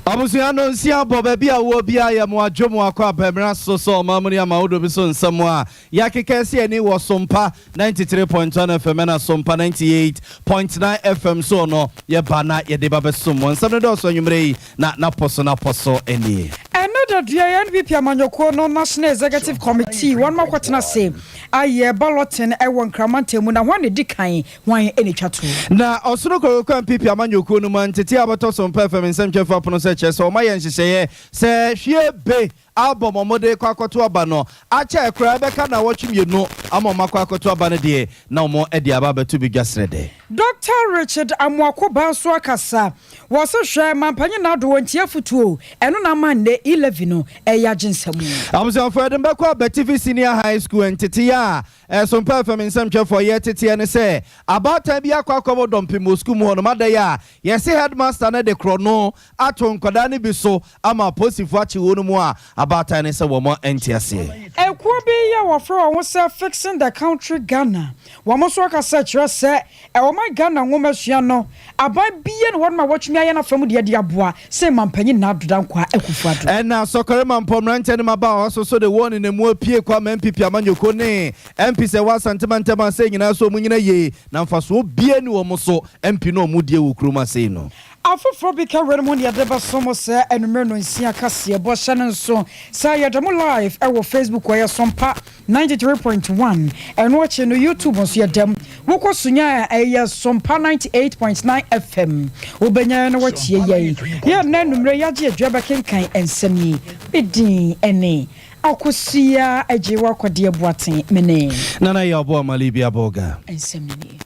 Abusua no nsia bɔ baabi a wɔ biara yɛ mo adwo mo akɔ abɛmmerɛ so sɛ ɔma mo ne ama wodo bi so nsɛm a yɛakeka asi ani wɔ Sompa 93.1 FM ɛna Sompa 98.9 FM so no yɛba na yɛde ba bɛsom mo nsɛm no dɔɔso anwummerɛ yi na napɔ so napɔ so nie. Ɛnnɛ da dua yi NPP amanyɔkuo no National Executive Committee wɔnom akɔtena ase ayɛ balloting wɔ Nkran mantam mu na hwan na ɛdi kan, hwan na ɛtwa toɔ. Na Ɔsono Kokokoa NPP amanyɔkuo no mu ntetee a bɛtɔ so mpa fam nsɛmtwerɛfoɔ apono so kyerɛ sɛ wɔayɛ nhyehyɛeɛ sɛ hwie be album a wɔde rekɔ akɔto aba no akyɛ koraa ɛbɛka nnawɔtwe mmienu ama wɔakɔ akɔto aba no deɛ na wɔde aba abɛto badwa serɛ dɛ. Dɔkta Richard Amoako Baa nso akasa. Wɔse hwɛ, Mampanyin Nado wɔntie afotuo o, ɛno na ama nnɛ E-levy no ɛyɛ agye nsa mu. Abusuafoɔ, yɛde mo bɛkɔ Abatifi Senior High School. Nteteyɛ a Ɛsompa FM nsɛmtwerɛfoɔ yɛ teteɛ ne sɛ, abaatan bi akɔ akɔbɔ dɔmpem wɔ sukuu mu hɔnom. Adɛn a yɛse headmaster no de korɔno ato nkwadaa no bi so ama apolisifoɔ akye wɔn mu a abaatan no sɛ wɔn nte aseɛ. Ekuo bi a wɔfrɛ wɔn ho sɛ Fixing the Country Ghana, wɔn nso akasa kyerɛ sɛ Ɔman Ghana nwomasua no, aban biara nni hɔnom a watumi ayɛ n'afa mu deɛ de aboa sen Mampanyin Nana Addo Dankwa Akufo Addo. Ɛna Sɔkɔre Mampɔ mmeranteɛ ne mmabaawa so so de wɔn nenam apue kɔ ama NPP amanyɔkuo ne MPs ɛwɔ Asante mantam ase nyinaa sɛ wɔn nyina yie na mfasoɔ biara nni wɔn so MP no a wɔn die wɔ kurom ase yi no. Afoforɔ bi ka weinom ho na yɛde bɛso mo sɛ anwummerɛ nnɔnsia kaseɛbɔ. Hyɛ no nso sɛ yɛda mu live wɔ Facebook ɛyɛ Sompa 93.1 Ɛno akyi no YouTube nso yɛda mu. Wokɔ Sunyani a ɛyɛ Sompa 98.9 FM. Wobɛnya yɛn na woatie yɛn. Yɛn nnɛ anwummerɛ yɛagye adwa bɛkenkan nsɛm yi. Me din ne Akosua Agyewa Kɔdeɛ Boateng. Me ne. Nana Yaw Boamah Libya Bolga. Nsɛm no nie.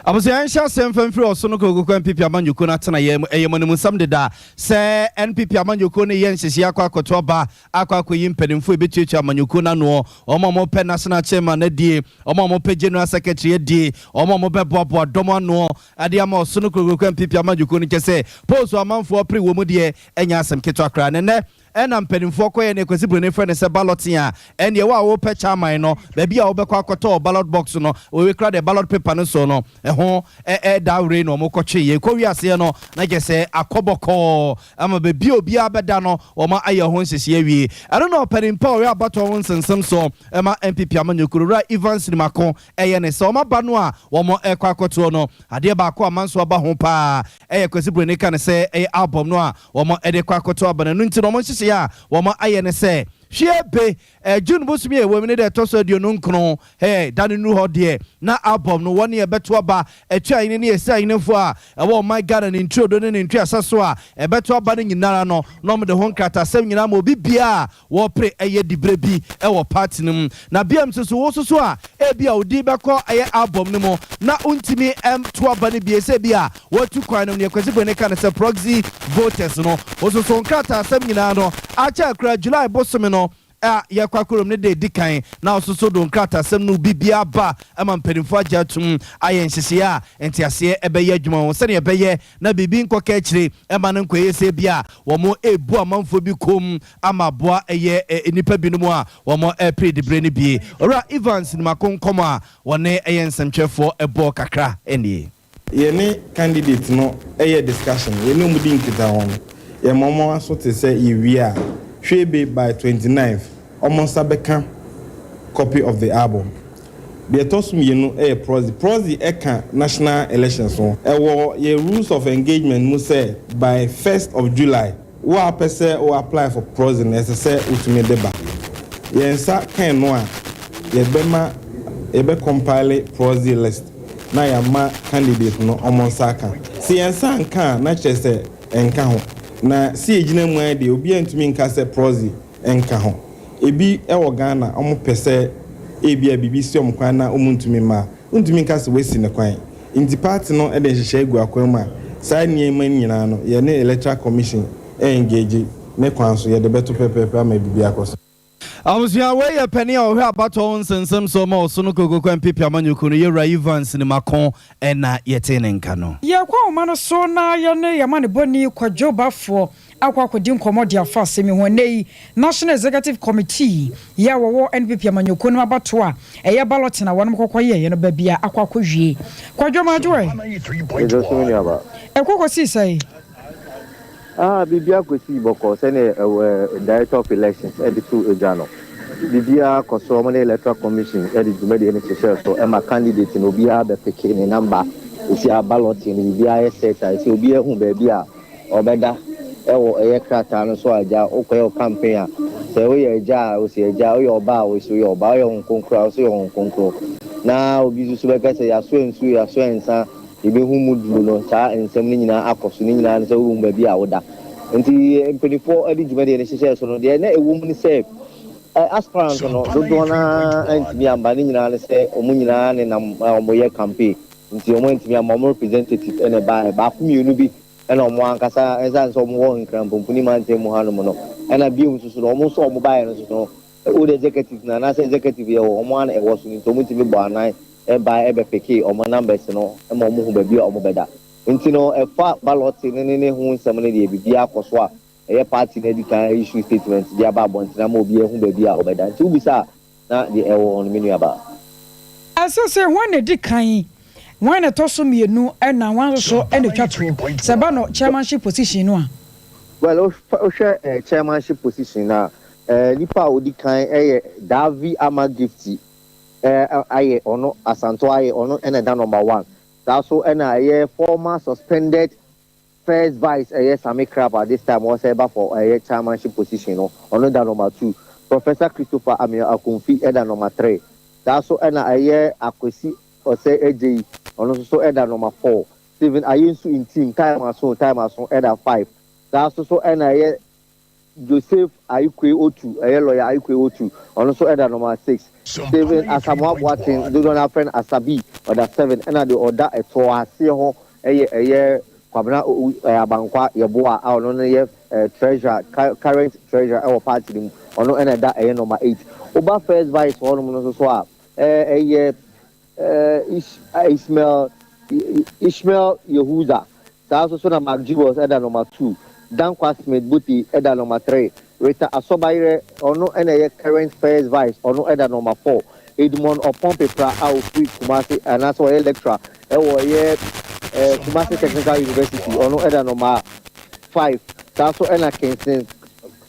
Abusua yɛnhyɛ aseɛ mfa mfiri ɔsono kokokoa NPP amanyɔkuo no atenaeɛ mu. Ɛyɛ mo animunsɛm deda sɛ NPP amanyɔkuo no reyɛ nhyehyɛeɛ akɔ akɔto aba akɔ akɔyi mpanimfoɔ a ɛbɛtuatua amanyɔkuo no anoɔ, wɔn a wɔpɛ National Chairman adie, wɔn a wɔpɛ General Secretary adie, wɔn a wɔbɛboaboa dɔm anoɔ de ama ɔsono kokokoa NPP amanyɔkuo no. Kyerɛ sɛ post a amanfoɔ pere wɔ mu deɛ ɛnyɛ asɛm ketewa koraa. Na ɛnnɛ Ɛna mpaninfoɔ kɔyɛ nea Kwasi Broni frɛ no sɛ balloting a, ɛnneɛ wo a wopɛ chairman no, baabi a wobɛkɔ akɔtɔ ballot box no, wei koraa deɛ ballot paper no so no, ɛho ɛda wei na wɔkɔtweeɛ. Ɛkɔwie aseɛ no, na kyerɛ sɛ akɔ bɔkɔɔ ama baabi a obiara bɛda no, wɔayɛ ho nhyehyɛeɛ awie. Ɛno na ɔpanin pa a ɔyɛ abatoɔ ho nsensem so ma NPP amanyɔkuo no, Owura Evans Nimako, ɛyɛ ne sɛ wɔaba no a wɔrekɔ akɔtoɔ no, adeɛ baako a manso aba ho pa ara ɛyɛ Kwasi Broni ka no sɛ ɛyɛ album no a wɔde kɔ akɔto aba no. Ɛno nti no wɔn nhyehyɛeɛ a wɔayɛ ne sɛ, hwie be, June bosome a ɛwɔ mu ne da ɛtɔ so 29, hɛ, da no nnuru hɔ deɛ, na album no wɔne ɛbɛto aba. Atuahene ne Asiahenefoɔ a ɛwɔ ɔman Ghana ne nturodo ne ne ntuasa so a ɛbɛto aba no nyinara no, na wɔde ho nkratasɛm nyinaa ma obi biara a Wɔpere ɛyɛ diberɛ bi wɔ party no mu. Na biom nso so wo soso a ebia wo din bɛkɔ ɛyɛ album no mu na wontumi nto aba no bie sɛ ebia woatu kwan nom, neɛ Kwasi Broni ka no sɛ proxy voters no, wo soso nkrataasɛm nyinaa no akyɛ koraa July bosome no a yɛkɔ akɔwuram no da edi kan na wo soso do nkrataasɛm no biribiara ba ma mpanimfoɔ agye atom ayɛ nhyehyɛeɛ a nteaseɛ ɛbɛyɛ adwuma ho sɛdeɛ ɛbɛyɛ na biribi nkɔka akyire ɛma no nkɔyɛ sɛ ebia wɔrebu amanfoɔ bi komm ama aboa ɛyɛ nnipa binom a wɔn repere diberɛ no bie. Owura Evans Nimako nkɔmɔ a wɔne ɛyɛ nsɛmtwerɛfoɔ bɔɔ kakra nie. Yɛne candidate no yɛ discussion, yɛne wɔn di nkitaho no, yɛma wɔn aso te sɛ yɛwie a, hwee by 29th wɔn nsa bɛka copy of the album. Deɛ ɛtɔ so mmienu yɛ proxy. Proxy ka national elections ho. Ɛwɔ yɛn rules of engagement mu sɛ by first of July, Wo a wopɛ sɛ wo apply for proxy no ɛsɛ sɛ wotumi de ba. Yɛn nsa ka ɛno a, yɛbɛma yɛbɛ compile proxy list na yɛama candidate no wɔn nsa aka. Sɛ yɛn nsa anka a na kyerɛ sɛ ɛnka ho. Na sɛ yɛgyina mu ara deɛ obiara ntumi nka sɛ proxy nka ho. Ebi wɔ Ghana wɔpɛ sɛ ebia biribi si wɔn kwan na wɔntumi mma a, wontumi nka sɛ wɔasi no kwan. Nti party no de nhyehyɛe gu akwan mu a, saa nneɛma yi nyinaa no, yɛne Electoral Commission engage ne kwan so, yɛde bɛto pɛpɛɛpɛ ama biribi akɔ so. Abusua, wei yɛ panin a ɔhwɛ abatoɔ ho nsɛnsɛm so ma Ɔsono Kokooko NPP amanyɔkuo no, Yɛwura Evans Nimako ɛna yɛtee ne nka no. Yɛkɔ ahoma no so na yɛne yɛn amanebɔni Kwadwo Baffour akɔ akɔdi nkɔmmɔ de afa asɛm yi ho. Ɛnnɛ yi, National Executive Committee yi a wɔwɔ NPP amanyɔkuo no mu abatoɔ a ɛyɛ balloting a wɔnom kɔkɔ yɛeɛ no baabi a akɔ akɔwie. Kwadwo Madwo ɛ? Medɔ so me nuaba. Ɛkɔ kɔsii sɛn? Ah, biribiara kɔsii bɔkɔɔ sɛdeɛ ɛwɔ Director of Elections de too dwa no. Biribiara kɔ so, wɔne Electoral Commission de dwumadie no hyehyɛɛ so ma candidate no obiara bɛpeke ne number. Ɛsi a balloting no biribiara yɛ set a ɛsɛ obiara hu baabi a ɔbɛda ɛwɔ ɛyɛ krataa no so a agya wokɔyɛ wo campaign a sɛ woyɛ agya a wosi agya, woyɛ ɔba a wosi woyɛ ɔba, woyɛ Honhom Kronkron a wosi woyɛ Honhom Kronkron. Na obi nso so bɛka sɛ yɛasoa nsuo, yɛasoa nsa, Yebehu mu duru no, saa nsɛm no nyinaa akɔ so. Ne nyinaa ne sɛ wubehu baabi a woda. Enti mpanimfoɔ de dwumadie no hyehyɛɛ so no, deɛ na ɛwɔ mu ne sɛ aspirant no dodoɔ no ara antumi amma. Ne nyinaa ne sɛ wɔn nyinaa nenam a wɔyɛ campaign nti wɔantumi amma. Wɔn representative na ɛbaeɛ. Baako mmienu bi na wɔn ankasa, ɛsiane sɛ wɔwɔ Nkran Mpomponi mantam mu hanom no, ɛna bio nso so no, wɔn nso a wɔbaeɛ no nso so no, Old executive no anaasɛ executive yɛ wɔ wɔn ara na ɛwɔ so no nti wɔn tumi bɔ anan bae bɛ pekee wɔn numbers no ma wɔn hu baabi a wɔn bɛda. Nti no ɛfa ballot no ne ne ho nsɛm no deɛ biribiara kɔ so a ɛyɛ party no adi kan issue statement de aba abɔntene ama obiara ahu baabi a ɔbɛda. Nti wobisa a na deɛ ɛwɔ hɔ no me nuabaa. Ɛsɛ sɛ hwan na ɛdi kan, hwan na ɛtɔ so mmienu ɛna hwan nso so na ɛtwa toɔ sɛ ɛba no chairmanship position no a? Well, wohwɛ chairmanship position no a, nipa a ɔdi kan yɛ Davi Ama Gifty ayɛ ɔno Asanto ayɛ ɔno na ɛda number one. Saa so na ɛyɛ former suspended first vice ɛyɛ Sammy Crabbe at this time ɔsɛ ɛba for ɛyɛ chairmanship position no, ɔno da number two. Professor Christopher Ameyaw Akumfi ɛda number three. Saa so na ɛyɛ Akwasi Osei Adjei ɔno nso so ɛda number four. Stephen Ayensu Ntim time aso time aso ɛda five. Saa nso so na ɛyɛ Joseph Ayikoi Otu, ɛyɛ lawyer Ayikoi Otu, ɔno nso ɛda number six. Stephen Asamoah Boateng, dodoɔ no ara frɛ no Asabi, ɔda seven. Ɛna deɛ ɔda ɛtoɔ aseɛ hɔ yɛ ɛyɛ Kwabena Abankwa Yeboah a ɔno no yɛ treasurer, current treasurer ɛwɔ party no mu, ɔno ɛna ɛda ɛyɛ number eight. Woba first vice hɔnom no nso so a, ɛyɛ Ishmael Ishmael Yehuza, saa nso so na Mark Jewels da nɔma two, Dankwa Smith Bote da nɔma three, Rita Asobayerɛ, ɔno na ɛyɛ current first vice, ɔno da nɔma four, Edmond Oppong Pepra a ɔfiri Kumasi anaasɛ ɔyɛ lecturer wɔ ɛyɛ Kumasi Technical University, ɔno da nɔma five, saa nso na Kingston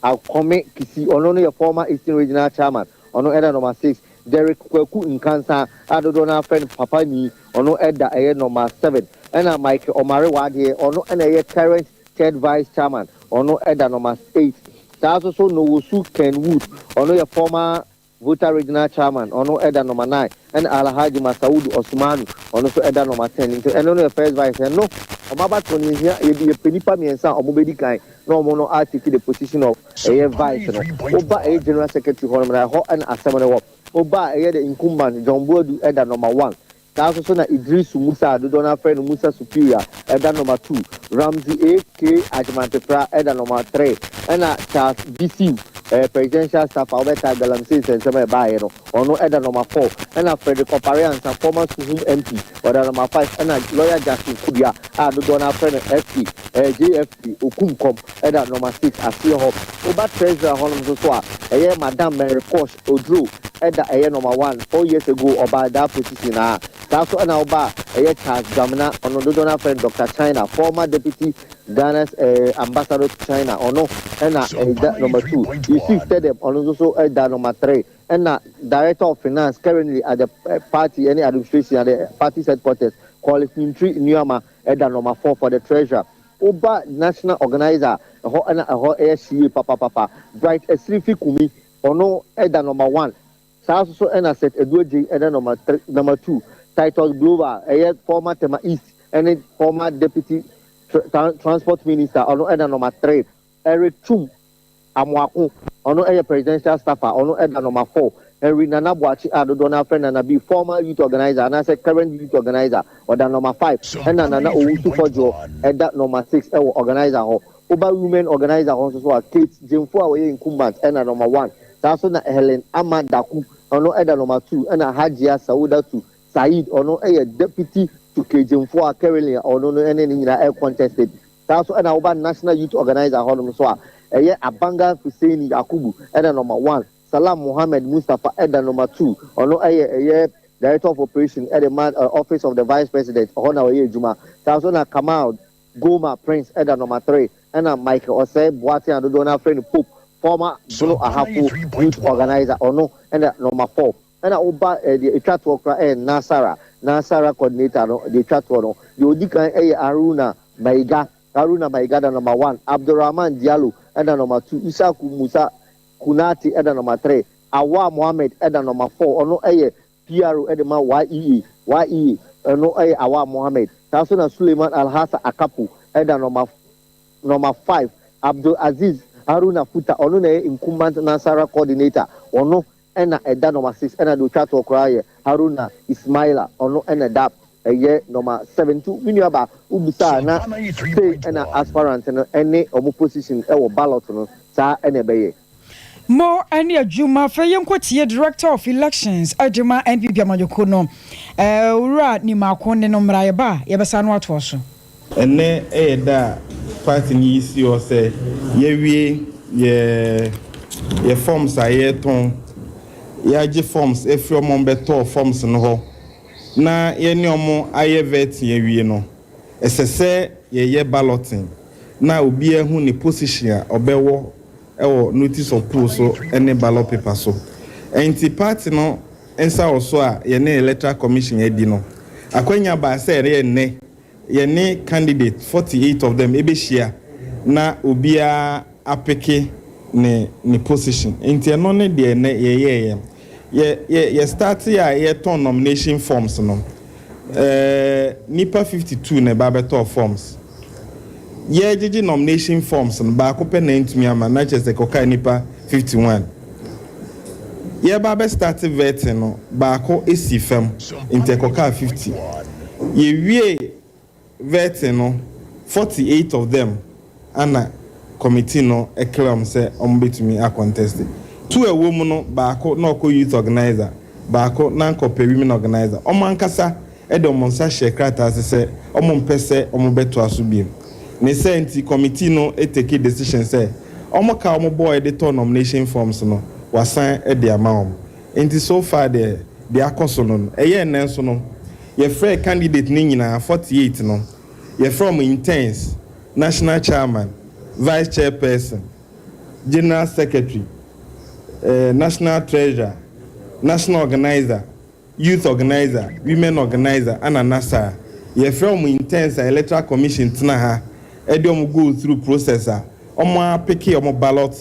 Akome Kisi, ɔno no yɛ former Eastern Regional Chairman, ɔno da nɔma six, Derrick Kwaku Nkansah a dodoɔ no ara frɛ no Papa Nii, ɔno da ɛyɛ nɔma seven, ɛna Michael Omare Wadeɛ, ɔno na ɛyɛ current third vice chairman, ɔno da nɔma eight. Saa nso so Nowusu Ken Wood, ɔno yɛ former Volta Regional Chairman, ɔno da nɔma nine, ɛna Alhaji Masaudu Osmanu, ɔno nso da nɔma ten. Nti ɛno no yɛ first vice. Ɛno wɔn abatoɔ no yɛhia, yɛde yɛpɛ nnipa mmiɛnsa a wɔbɛdi kan na wɔn no a take the position of ɛyɛ vice no. Woba ɛyɛ general secretary hɔ nom na ɛhɔ na asɛm no wɔ. Woba a ɛyɛ the incumbent John Boadu ɛda number one. Saa nso so na Iddrisu Musa a dodoɔ no ara frɛ no Musa Superior ɛda number two. Ramsey AK Agyeman Pepra ɛda number three. Ɛna Charles Bisiw ɛyɛ presidential staffer a wobɛkae Galamsey nsɛnsɛm a ɛbaeɛ no ɔno ɛda number four. Ɛna Frederick Opare Ansah former Suhum MP ɔda number five. Ɛna lawyer Justin Kodua a dodoɔ no ara frɛ no FK ɛyɛ JFK Okum Kɔm ɛda nɔma six aseɛ hɔ. Woba treasurer hɔnom nso so a, ɛyɛ Madam Mary Kosh Oduro ɛda ɛyɛ nɔma one, 4 years ago ɔbaa that position aa. Saa nso ɛna woba a, ɛyɛ Charles Dwamena, ɔno dodoɔ no ara frɛ no Doctor China, former deputy Ghana's ambassador to China, ɔno ɛna ɛda nɔma two. Yusuf Tedem, ɔno nso so ɛda nɔma three. Ɛna Director of Finance currently at the party ɛne administration at the party's headquarters, Collins Nintri Nuamah ɛda nɔma four for the treasurer. Woba national organizer ɛhɔ na ɛhɔ yɛ hye yie papapapa. Bright Asirifi Kumi ɔno da number one. Saa nso so na Seth Adu Adjei da number three, number two. Titus Glover ɛyɛ former Tema East ne former deputy transport minister ɔno da number three. Eric Twum Amoako ɔno yɛ presidential staffer ɔno da number four. Henry Nana Boakye a dodoɔ no ara frɛ no Nana B, former youth organizer anaasɛ current youth organizer, ɔda number five, ɛna Nana Owusu Fodjour ɛda number six ɛwɔ organizer hɔ. Woba women organizer hɔ nso so a, Kate Gyamfo a ɔyɛ incumbent ɛna number one. Saa nso na Helen Ama Daku, ɔno da number 2, ɛna Hajia Saudatu Saeed, ɔno yɛ deputy to Kegyemfoɔ a currently ɔno no ne ne nyinaa ɛrecontested. Saa nso na woba National Youth Organizer hɔnom nso a, ɛyɛ Abanga Fuseini Yakubu da number 1, Salam Mohammed Mustapha da number 2, ɔno yɛ ɛyɛ Director of Operation de ma Office of the Vice President, ɛhɔ na ɔyɛ adwuma. Saa nso na Kamal Goma Prince da number 3, ɛna Michael Osei Boateng a dodoɔ no ara frɛ no Pope, former Bono Ahafo Youth Organizer, ɔno na number 4. Ɛna woba deɛ ɛtwa toɔ koraa ɛyɛ Nasara, Nasara coordinator no deɛ ɛtwa toɔ no, deɛ ɔdi kan ɛyɛ Haruna Maiga, Haruna Maiga da number 1, Abdulrahman Diallo ɛda number 2, Ishaku Musa Kunati ɛda number 3, Awa Mohammed ɛda number 4, ɔno ɛyɛ PRO ɛde ma YEA, YEA ɛno ɛyɛ Awa Mohammed, saa nso na Suleiman Alhassa Akapo ɛda number 5, Abdul Aziz Haruna Futa ɔno na ɛyɛ incumbent Nasara coordinator, ɔno ɛna ɛda number 6, ɛna deɛ ɔtwa toɔ koraa yɛ Haruna Ismaila, ɔno ɛna ɛda ɛyɛ number 7. Nti me nua ba, wobisa a na sei ɛna aspirant no ɛne ɔmo position ɛwɔ ballot no, saa ɛna ɛbɛyɛ. Mo ne adwuma. Afei yɛnkɔtie Director of Elections de ma NPP amanyɔkuo no, Owura Nimako ne no mmra. Yɛba a, yɛbɛsan no atoa so. Ɛnnɛ yɛ da a party no yi si hɔ sɛ yɛawie yɛ yɛ forms a yɛretɔn, yɛagye forms afiri wɔn a wɔbɛtɔɔ forms no hɔ na yɛne wɔn ayɛ vetting awie no, ɛsɛ sɛ yɛyɛ balloting na obiara hu ne position a ɔbɛwɔ wɔ notice of poll so ne ballot paper so. Ɛnti party no nsa wɔ so a yɛne Electoral Commission adi no, akwanya baa sɛ ɛyɛ nnɛ yɛne candidate, 48 of them, ɛbɛhyia na obiara apeke ne position. Nti ɛno ne deɛ nnɛ yɛyɛɛyɛ. Yɛ starte a yɛtɔn nomination forms no, nnipa 52 na ɛba bɛtɔɔ forms. Yɛregyegye nomination forms no, baako pɛ na antumi amma, na kyerɛ sɛ kɔkaa nnipa 51. Yɛreba abɛ starte vetting no, baako sii fam, nti ɛkɔkaa 50. Yɛwiee vetting no, 48 of them ana committee no clear wɔn sɛ wɔbɛtumi a contest. Two a ɛwɔ mu no, baako na ɔkɔ youth organiser, baako na anka ɔpɛ women organiser. Wɔn ankasa de wɔn nsa hyɛɛ krataa ase sɛ wɔmpɛ sɛ wɔbɛtoa so bio. Ne saa nti, committee no take decision sɛ wɔn ka a wɔbɔɔɛ de tɔɔ nomination forms no, wɔasan de ama wɔn. Nti so far deɛ, deɛ akɔ so no no. Ɛyɛɛ nnɛ nso no, yɛfrɛɛ candidate no nyinaa, 48 no, yɛfrɛɛ wɔn in turns, National Chairman, Vice Chairperson, General Secretary, National Treasurer, National Organiser, Youth Organiser, Women Organiser ɛna Nasar. Yɛfrɛ wɔn interns a Electoral Commission tena ha de wɔn go through process a wɔn ara peke wɔn ballot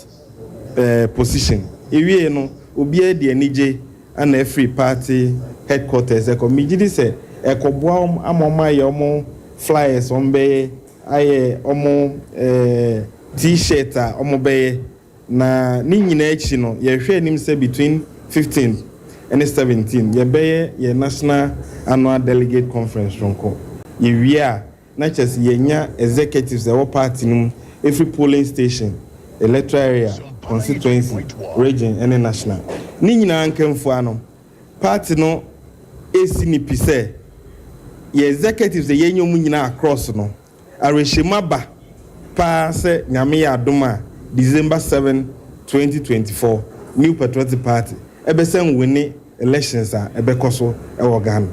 position. Ewiei no, obiara de anigye na afiri party headquarters kɔ. Megye di sɛ ɛkɔboa wɔn ama wɔn ayɛ wɔn flyers a wɔbɛyɛ, ayɛ wɔn T-shirt a wɔbɛyɛ. Na ne nyinaa akyi no, yɛhwɛ anim sɛ between 15th ne 17th yɛbɛyɛ yɛn National Annual Delegate Conference soronko. Yɛwie a, na kyerɛ sɛ yɛanya executives a ɛwɔ party no mu ɛfiri polling station, electoral area, constituency, region ne national. Ne nyinaa nkamfua no, party no resi no pi sɛ yɛn executives a yɛanya wɔn nyinaa across no, Awerɛhyɛmu aba paa sɛ Nyame yɛ adom a December 7, 2024 New Patriotic Party ɛbɛsan winne elections a ɛbɛkɔ so wɔ Ghana.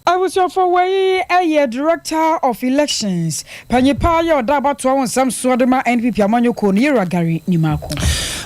Abusuafo, wei yɛ Director of Elections panyin paa yɛ ɔda abatoɔ ho nsɛm soɔ de ma NPP amanyɔkuo no, Yewura Gary Nimako.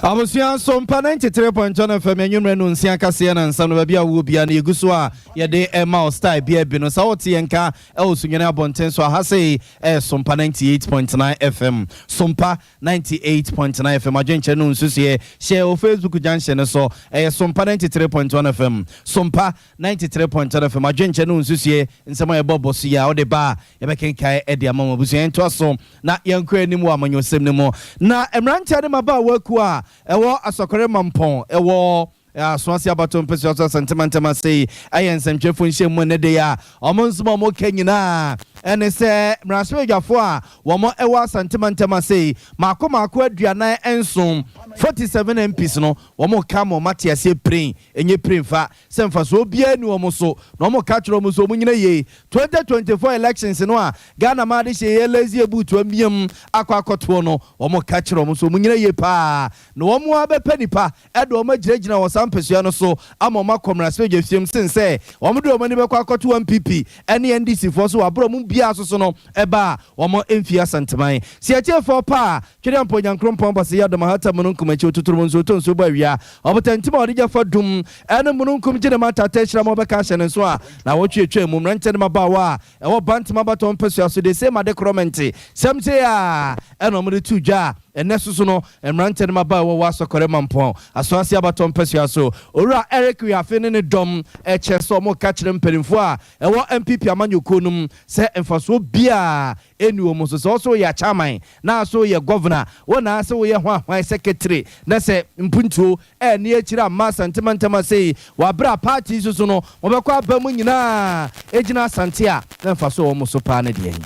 Abusua nso mpa 93.1 FM anwummerɛ no nsia kaseɛ na nsɛm no baabi a wowɔ bia no yɛgu so a yɛde ɛma wo style bia bi no sɛ wote yɛn nka Ɛwɔ Sunyani abɔnten so aha sei ɛyɛ Sompa 98.9 FM. Sompa 98.9 FM adwenkyerɛ no nsusuiɛ hyɛ wɔ Facebook junction no so ɛyɛ Sompa 93.1 FM. Sompa 93.1 FM adwenkyerɛ no nsusuiɛ nsɛm a yɛbɔ bɔ so yi a wode ba a yɛbɛkenkan ɛde ama mo. Abusua yɛntoa so na yɛnkɔ anim wɔ amanyɔsɛm no mu. Na mmeranteɛ ne mmabaawa akuo a ɛwɔ Asɔkɔre Mampɔn ɛwɔ Asoase abatoɔ mpɛsoa so Asante mantam ase yi ayɛ nsɛntwerɛfoɔ nhyiamu ɛnnɛ da yi a wɔn nsɛm a wɔka nyinaa ne sɛ mmarahyɛbadwafoɔ a wɔn wɔ Asante mantam ase yi mmaako mmaako 47, 47 MPs no, wɔn reka ama wɔn ate aseɛ piren, ɛnyɛ piren fa, sɛ mfasoɔ biara nni wɔn so, na wɔn reka kyerɛ wɔn sɛ wɔn nyina yie. 2024 elections no a Ghana man adehyeɛ yɛ lazy abuutu amiam akɔ akɔtoɔ no, wɔn reka kyerɛ wɔn sɛ wɔn nyina yie paa, na wɔn ara bɛpɛ nipa de wɔn agyinagyina wɔ saa mpasua no so ama wɔn akɔ mmarahyɛbadwafie mu sen sɛ wɔde wɔn ani bɛkɔ akɔto NPP ne NDC foɔ so wɔ aberɛ a wɔn mu biara soso no ba a wɔn mfie Asanteman. Sɛ atiefoɔ pa a, Twedeampɔ Nyankoropɔn Bɔseyɛ Adom Ahata Mununkum Akyi Ototoromɔ Nsuo Tɔ Nsuo Bɔ Awia Ɔbotantim a ɔde gya fa dum ne mununkum gye ne ma tata ahyira ma ɔbɛka ahyɛ ne nso a naawɔtwe atwam mu mmeranteɛ ne mmabaawa a ɛwɔ Bantam abatoɔ mpasua so de same ade korɔ mente sɛm sei a ɛna wɔde to dwa a ɛnnɛ soso no mmeranteɛ ne mmabaawa a ɛwɔ Asɔkɔre Mampɔn Asoase abatoɔ mpasua so Owura Eric Wiafe ne ne dɔm kyerɛ sɛ wɔreka kyerɛ mpanimfoɔ a ɛwɔ NPP amanyɔkuo no mu sɛ mfasoɔ biara ɛnni wɔn so sɛ wo so woyɛ akyaaman na so woyɛ gɔvena wo na sɛ woyɛ hwanhwan sɛkɛtire na sɛ mpuntuo ɛnni akyire amma Asante mantam ase yi wɔ aberɛ a party yi soso no mobɛkɔ aba mu nyinaa ɛgyina Asante a na mfasoɔ wɔ mo so paa ne deɛn?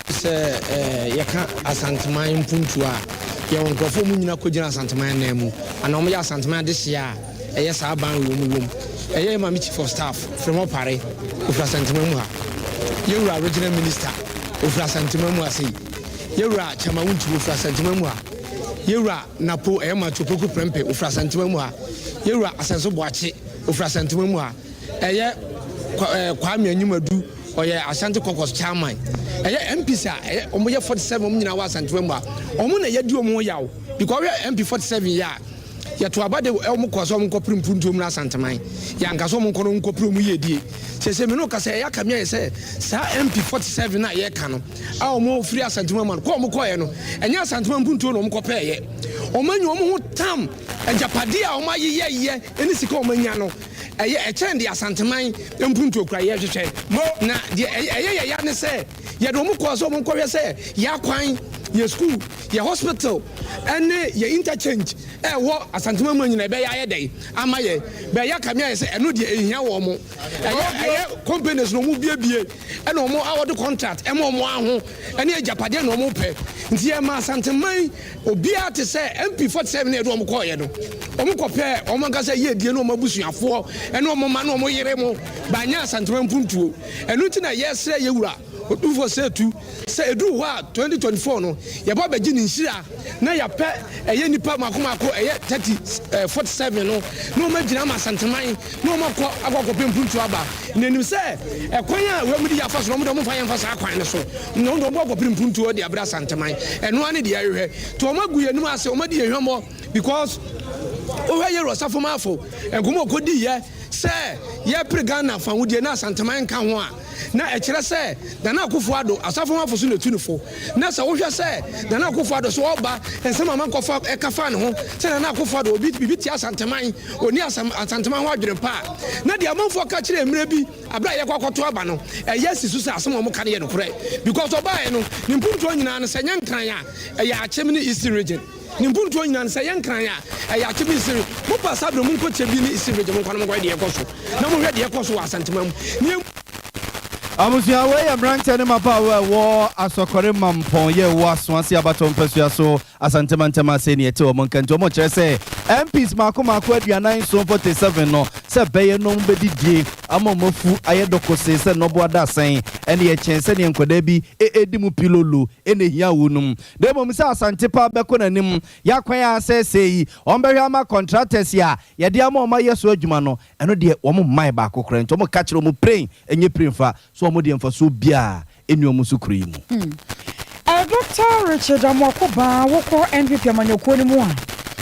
Sɛ yɛka Asanteman mpuntuo a, yɛwɔ nkorɔfoɔ a wɔn nyina kɔgyina Asanteman ananmu anaa wɔyɛ Asanteman adehyeɛ a ɛyɛ saa ban wei wɔn wɔ mu. Ɛyɛ yɛn maame Chief of Staff, Frema Opare, ɔfiri Asanteman mu ha. Yɛn wura Regional Minister, ɔfiri Asanteman mu ha sei. Yɛn wura Chairman Wontumi, ɔfiri Asanteman mu ha. Yɛn wura Napo, ɛyɛ Matthew Opoku Prempeh, ɔfiri Asanteman mu ha. Yɛn wura Asenso Boakye, ɔfiri Asanteman mu ha. Ɛyɛ Kwame Anyimadu, ɔyɛ Ashanti Caucus chairman. Ɛyɛ MPs a ɛyɛ wɔn yɛ 47 wɔn nyinaa wɔ Asanteman mu ha. Wɔn na yɛdi wɔn ho yaw because ɔhwɛ MP 47 yi a yɛto aba de wɔn kɔ sɛ wɔn nkɔ pere mpuntuo mu na Asanteman. Yɛanka sɛ wɔn nkɔ no nkɔ pere wɔn yiedie. Sese me no kasa ɛyɛ akame ayɛ sɛ saa MP 47 a yɛka no a wɔn firi Asanteman mu no kɔ wɔn kɔɛ no ɛnyɛ Asanteman mpuntuo na wɔn kɔ pɛɛyɛ. Wɔn anya wɔn ho tam agyapadeɛ a wɔn ayeyɛyɛ ne sika wɔn anya no ɛyɛ ɛkyɛn deɛ Asanteman mpuntuo kura yɛhwehwɛ. Na deɛ ɛyɛ yɛ ya ne sɛ yɛde wɔn kɔɔ sɛ wɔn nkɔhwɛ sɛ yɛ akwan, yɛ school, yɛ hospital ɛne yɛ interchange ɛwɔ Asanteman mu nyinaa ɛbɛyɛ ayɛ dɛn ama yɛ. Bɛyɛ akame ayɛ sɛ ɛno deɛ ɛhia wɔn mo. Ɛyɛ ɛyɛ companies na wɔn biebie ɛna wɔn awɔde contract ɛma wɔn aho ɛne agyapadeɛ na wɔn pɛ. Nti yɛ ma Asanteman obiara te sɛ MP 47 na yɛde wɔn kɔɔyɛ no. Wɔn kɔpɛɛ wɔn ankasa yiedie ne wɔn abusuafoɔ ɛne wɔn mma ne wɔn yere mo banyɛ Asanteman mpuntuo. Ɛno nti na yɛsrɛ yɛ wura Otumfoɔ Setu sɛ ɛduru hɔ a 2024 no yɛba abɛgye ne nhyira na yɛapɛ ɛyɛ nnipa mako mako ɛyɛ 30 47 no na wɔn agyina ama Asanteman na wɔn akɔ akɔ akɔpɛ mpuntuo aba. Na ɛnim sɛ ɛkwan a wɔn de yɛ afa so no wɔn de wɔn mfa yɛn mfa saa kwan no so na wɔn de wɔn bɔ akɔpere mpuntuo de abrɛ Asanteman. Ɛno ara ne deɛ yɛhwehwɛ. Nti wɔn agu yɛn anim ase, wɔn adi yɛn hwammɔ because wohwɛ Yero Osafo-Maafo nkɔmmɔ a ɔkɔdiiɛ sɛ yɛpere Ghana fawodeɛ na Asanteman nka ho a, na ɛkyerɛ sɛ Nana Akufo Addo asafomafo so na etu no fo. Na sɛ wohwɛ sɛ Nana Akufo Addo so ɔreba, nsɛm a mankɔfa ɛka faa ne ho sɛ Nana Akufo Addo obi biribi tia Asanteman, onni asɛm Asanteman ho adwene pa a, na deɛ amanfoɔ ka kyerɛɛ mmerɛ bi aberɛ a yɛkɔ akɔto aba no, ɛyɛ asi so sɛ asɛm a wɔka no yɛ nokorɛ. Because ɔbaeɛ no, ne mpuntuo nyinaa no, sɛ ɛnyɛ Nkran a, ɛyɛ Akyem ne Eastern Region. Ne mpuntuo nyinaa no, sɛ ɛyɛ Nkran a, ɛyɛ Akyem ne Eastern Region. Mopɛ a saa berɛ monkɔ Kyɛbi ne Eastern Region, monkɔ na monkɔhwɛ deɛ ɛrekɔ so, na monhwɛ deɛ ɛrekɔ so wɔ Asanteman mu. Nea. Abusua, wei yɛ mmeranteɛ ne mmabaawa a ɛwɔ Asɔkɔre Mampɔn yɛ ɛwɔ Asoase abatoɔ mpasua so Asante mantam ase ne ɛte wɔn nka nti wɔn kyerɛ sɛ MPs mmaako mmaako 47, 47 no sɛ ɛbɛyɛ na wɔn bɛdidie ama wɔn afu ayɛ dɔkosee sɛ nnɔboa dasɛn ɛne ɛkyɛn sɛdeɛ nkwadaa bi ɛredi mu pilolo ɛna ɛhia wɔnom na mmom sɛ Asante paa bɛkɔ n'anim yɛ akwan a asɛesɛe yi wɔn bɛhwɛ ama contractors a yɛde ama wɔn ayɛ so adwuma no Ɛno deɛ wɔn mmae baako koraa nti wɔn ka kyerɛ wɔn pren ɛnyɛ pren fa so wɔn deɛ mfasoɔ biaa ɛnni wɔn so kuro yi mu. Dɔkta Richard Amoako Baa wokɔ NPP amanyɔkuo no mu a,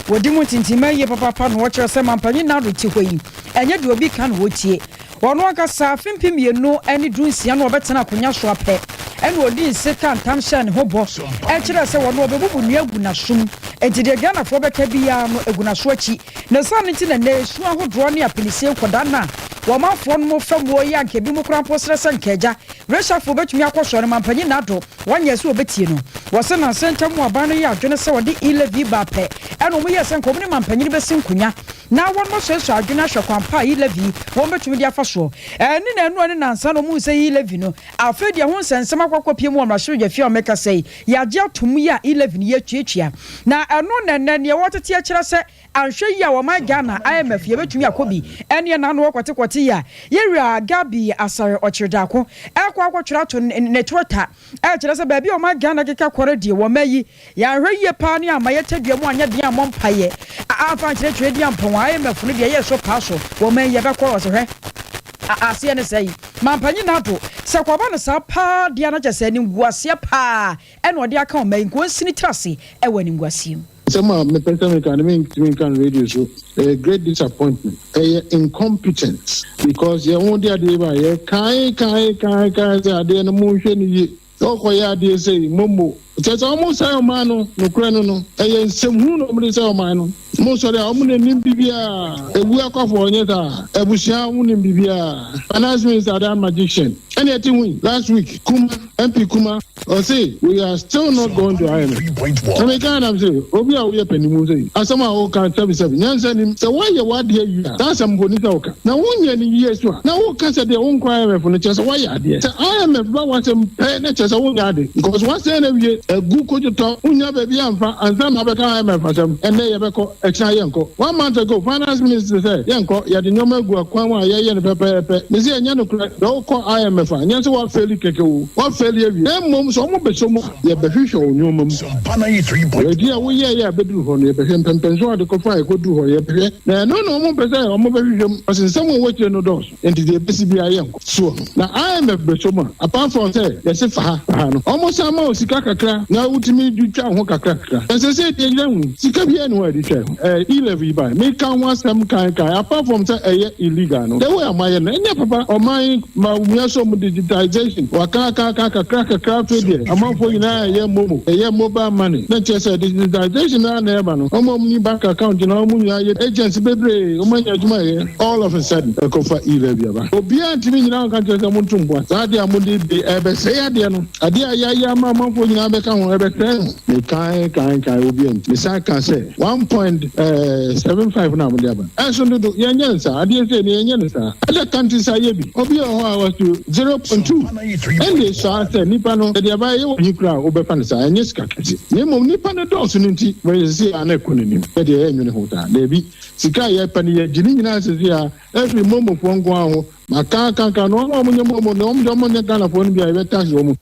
wɔdi mu ntintimma yie papaapa na wɔkyerɛ sɛ Mampanyin Nado te hɔ yi, ɛnyɛ deɛ obi ka na ɔtie. Ɔno ankasa afe 2016 na ɔbɛtena akonya so apɛ ɛna ɔdii nse kaa ntam hyɛɛ ne ho bɔ kyerɛɛ sɛ ɔno ɔbɛbubu nnua agu n'asom enti deɛ Ghanafoɔ bɛka biara no ɛgu n'aso akyi. Ne saa no nti na nnɛ esu ahodoɔ ne apinisie nkɔdaa no a wɔn afoɔ nom fa muo yi a nka ebinom koraa mpo srɛ sɛ nka agya. Reshuffle bɛtumi akɔ soɔ no, Mampanyin Nado wɔnyɛ sɛ wɔbɛtie no. Wɔse nansa ntam aban no yɛ adwene sɛ wɔde E-levy ba pɛ ɛna wɔn yɛɛ sɛ nka wɔn ne mampanyin bɛsi nkonya na wɔn asuasua adwene ahwɛ kwan pa a E-levy wɔn bɛtumi de afa soɔ. Ɛne na ɛno ne nansa na wɔn hu sɛ E-levy no afei deɛ ho nsɛnsɛm akɔ akɔpie mu wɔ mmarahyɛbadwafie a wɔmɛka sɛ yɛagye atom yi a E-levy no yɛatuatua na ɛno na ɛnɛ neɛ wɔtete akyerɛ sɛ anhwɛ yie a wɔman Ghana IMF yɛbɛtumi akɔ bi. Ɛneɛ n'ano wɔ kɔtekɔte yi a yɛwura Gabby Asare Ɔkyerdaako ɛkɔ akɔtwerɛ ato ne Twitter ɛkyerɛ sɛ baabi a ɔman Ghana keka kɔrɔ deɛ wɔma yi yɛanhwɛ yie paa ne amma yɛtadua mu anyɛ den ammɔ mpaeɛ amfa ankyerɛkyerɛ di ampɔn a IMF no deɛ ɛyɛ so paa so wɔman yi yɛbɛkɔ. Ɔsɛ hwɛ aseɛ ne sɛi Mampanyin Nado sɛ kɔba no saa paa deɛ na kyɛ sɛ animguaseɛ paa ɛna ɔde aka ɔman yi nka ɔnsini tiri ase ɛwɔ animguaseɛ mu. Asɛm a mepɛ sɛ meka no, mentumi nka no radio so. Ɛyɛ great disappointment. Ɛyɛ incompetence because yɛn ho de adeɛ ba yɛ kae kae kae kae sɛ adeɛ no monhwɛ no yie. Sɛ ɔkɔyɛ adeɛ sei momo kyerɛ sɛ ɔmo sɛe ɔman no. Nokorɛ no no ɛyɛ nsɛmhunu na ɔmo de sɛe ɔman no. Mo sɔre a ɔmo na nim biribiara. Ewu akɔfo ɔnyɛ saa. Abusua ɔmo nim biribiara. Finance minister that magician ɛna ɛte hui last week, Kuma MP Kuma, ɔse we are still not going to IMF. Na meka nam sɛ obi a woyɛ panimu sɛ asɛm a woka, sɛbisɛbi, nyansa nim sɛ woayɛ w'adeɛ wie a, saa asɛm mpo ni sɛ woka na wonyɛ no yie so a na woka sɛ deɛ wonkɔ IMF no kyerɛ sɛ woayɛ adeɛ. Sɛ IMF ba w'asɛm pɛ na kyerɛ sɛ wonyɛ ade because woasɛn no awie agu kodwotɔ, wonya baabi amfa ansa na wabɛka IMF asɛm. Ɛnnɛ yɛbɛkɔ, ɛkyena yɛnkɔ. One month ago, finance minister sɛ yɛnkɔ, yɛde nneɛma agu akwan mu a yɛyɛ no pɛpɛɛpɛ. Mesi ɛnyɛ nokorɛ. Sɛ wokɔ IMF a, nyɛ sɛ woafail kɛkɛ o, woafail awie. Na mmom sɛ ɔmo bɛsɔ mu a, yɛbɛhwehwɛ wo nneɛma mu. Baabi a woyɛɛyɛ a bɛduru hɔ no, yɛbɛhwɛ mpɛmpɛnso a de kɔfa a ɛkɔduru hɔ, yɛbɛhwɛ. Na ɛno na ɔmo mpɛ sɛ ɔmo bɛhwehwɛ mu. Ɔse nsɛm a ɛwɔ akyire no dɔɔso, nti deɛ ɛbɛsi biara yɛnkɔ soɔ. Na IMF bɛsɔ mu a, apart from sɛ yɛse fa ha fa ha no, ɔmo san ma wo sika kakra na wotumi de twa wo ho kakra kakra. Ɛsɛ sɛ deɛ yɛhu sika biara ne hɔ a yɛde twa ho. E-levy yi ba, meka ho asɛm kan kan. Apart from sɛ ɛyɛ illegal no, the way a moayɛ no ɛnyɛ papa. Ɔman ma wumia sɛ ɔmo digitization waka aka aka kakra kakra. Afei deɛ amanfoɔ nyinaa ɛyɛ MoMo, ɛyɛ mobile money, na kyerɛ sɛ digitization naa na ɛba no. Ɔmo a ɔmo ni bank account na ɔmo nyinaa yɛ agents bebree, ɔmo anya adwuma yɛ. All of a sudden ɛkɔfa e-levy aba, obiara ntumi nyinaa nka kyerɛ sɛ mo nto mboa saa adeɛ a mo de bi ɛbɛsɛe adeɛ no, adeɛ a yɛayɛ ama amanfoɔ nyinaa bɛka ho, ɛbɛsɛe no. Mekan kan kan obi nti mesan ka sɛ 1.75 na mo de aba ɛnso dodo. Yɛnyɛ no saa adeɛ sɛ ne yɛnyɛ no saa. Other countries ayɛ bi. Obi wɔ hɔ a wɔso 0.2 ɛnde saa sɛ nipa no yɛde aba yɛ wɔ hi kora a wobɛfa no saa, ɛnyɛ sika kɛse. Na mmom nipa no dɔɔso no nti wɔyɛ sisi a na ɛkɔ n'anim. Yɛde ɛyɛ nwene ho saa daabi. Sika a yɛpɛ no, yɛgye ne nyinaa sisi a ɛfiri momofoɔ nko ara ho. Maka kankan no, wɔn a wɔnyɛ momo no, wɔn de wɔn nyɛ Ghanafoɔ no bi a yɛbɛ tax wɔn.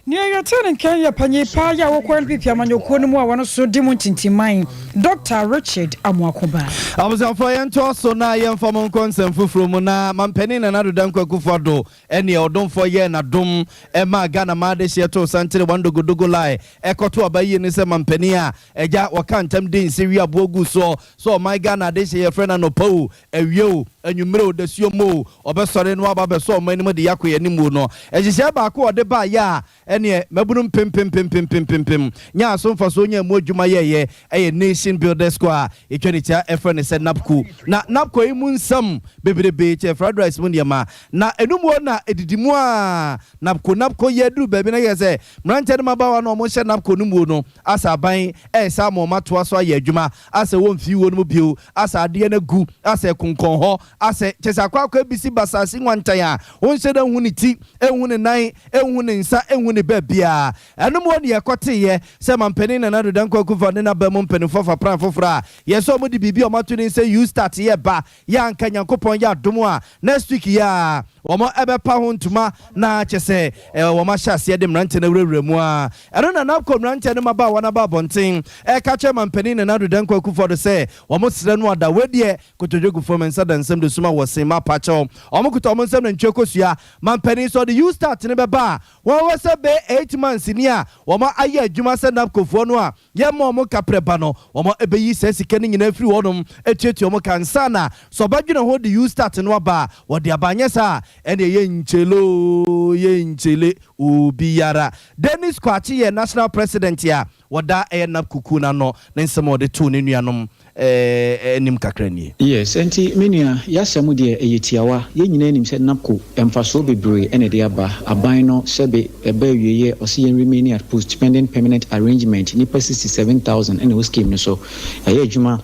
Nea yɛte ne nkan yɛ panyin paa yɛ a wɔkɔ NPP amanyɔkuo no mu a wɔno so di mu ntintiman, Dr Richard Amoakoba. Abusuafoɔ, yɛntoa so na yɛmfa mo nkɔ nsɛm foforɔ mu. Na mampanin Nana Addo Dankwa Akufo-Addo ɛneɛ ɔdomfoɔ yɛɛ n'adom ɛma Ghana maa adehyeɛ too santere one dogodogo line ɛkɔto aba yie ne sɛ mampanin a agya wɔka ntam de nse wi aboɔ gu soɔ sɛ ɔman Ghana adehyeɛ yɛfrɛ no anɔpa o, awie o, anwummerɛ o, dasuo mu o, ɔbɛsɔre no aba bɛsɔ ɔman no mu de yɛakɔ yɛn anim no, ɛhyehyɛ baako a ɔde baayɛ a ɛneɛ mabunu mpempempempempempem nya aso mfasoɔ nya mu adwuma yɛyɛ ɛyɛ Nation Builders Corps a ɛtwa ne tia ɛfrɛ no sɛ NABCO. Na NABCO yi mu nsɛm bebrebe kyɛ fried rice mu nneɛma na ɛnum wɔ na ɛdidi mu a NABCO NABCO yɛ duru baabi na yɛ sɛ mmeranteɛ no mmabaawa no a wɔhyɛ NABCO no mu no asa aban ɛɛsa ama wɔn atoa so ayɛ adwuma asɛ wɔn mfi wɔ no mu bio, asɛ adeɛ no agu, asɛ konkɔn hɔ, asɛ kyɛ sɛ akɔ akɔ ebisi basaase nwantan a wɔnhyɛ dɛ nhu ne ti, nhu ne nan, nhu ne nsa, nhu ne baabiara. Ɛnom wɔ ne yɛkɔteeɛ sɛ mampanin Nana Addo Dankwa Akufo ne n'aba mu mpanimfoɔ fa plan foforɔ a yɛ sɛ wɔde biribi a wɔato ne sɛ YouStart yɛ ba yɛ anka Nyankopɔn yɛ adom a next week yɛ a wɔn ɛbɛpa ho ntoma na kyɛ sɛ wɔn ahyɛ aseɛ de mmeranteɛ no awurawura mu a ɛno na NABCO mmeranteɛ no mmabaawa no aba abɔnten ɛka kyerɛ mampanin Nana Addo Dankwa Akufo-Addo sɛ wɔn srɛ no ada wedeɛ kotodwe gu fam, nsa da nsɛm de suma wɔ sen ma apakyɛw wɔn kuta wɔn nsɛm na ntwe kosua mampanin sɛ ɔde YouStart ne bɛba a wɔn wɔ sɛ bɛyɛ 8 months ni a wɔn ayɛ adwuma sɛ NABCOfoɔ no a yɛma wɔn kaprɛ ba no, wɔn ɛbɛyi saa sika no nyinaa firi hɔnom atuatua wɔn ka nsa na sɛ ɔbɛdwene ho de YouStart no aba a wɔde aba. Anyɛ saa ɛne yɛ nkyele o, yɛ nkyele obiara. Dennis Kwakye yɛ national president a wɔda ɛyɛ NABCO kuo no ano ne nsɛm a wɔde too ne nuanom. Anim kakra nie. Yes, ɛnti me nua, y'asɛm deɛ ɛyɛ tiawa. Yɛn nyinaa nim sɛ NABCO mfasoɔ bebree na ɛde aba. Aban no sɛbe ɛba awieɛ ɔse yɛn remain at post pending permanent arrangement. Nnipa 67,000 na ɛwɔ scheme no so. Yɛayɛ adwuma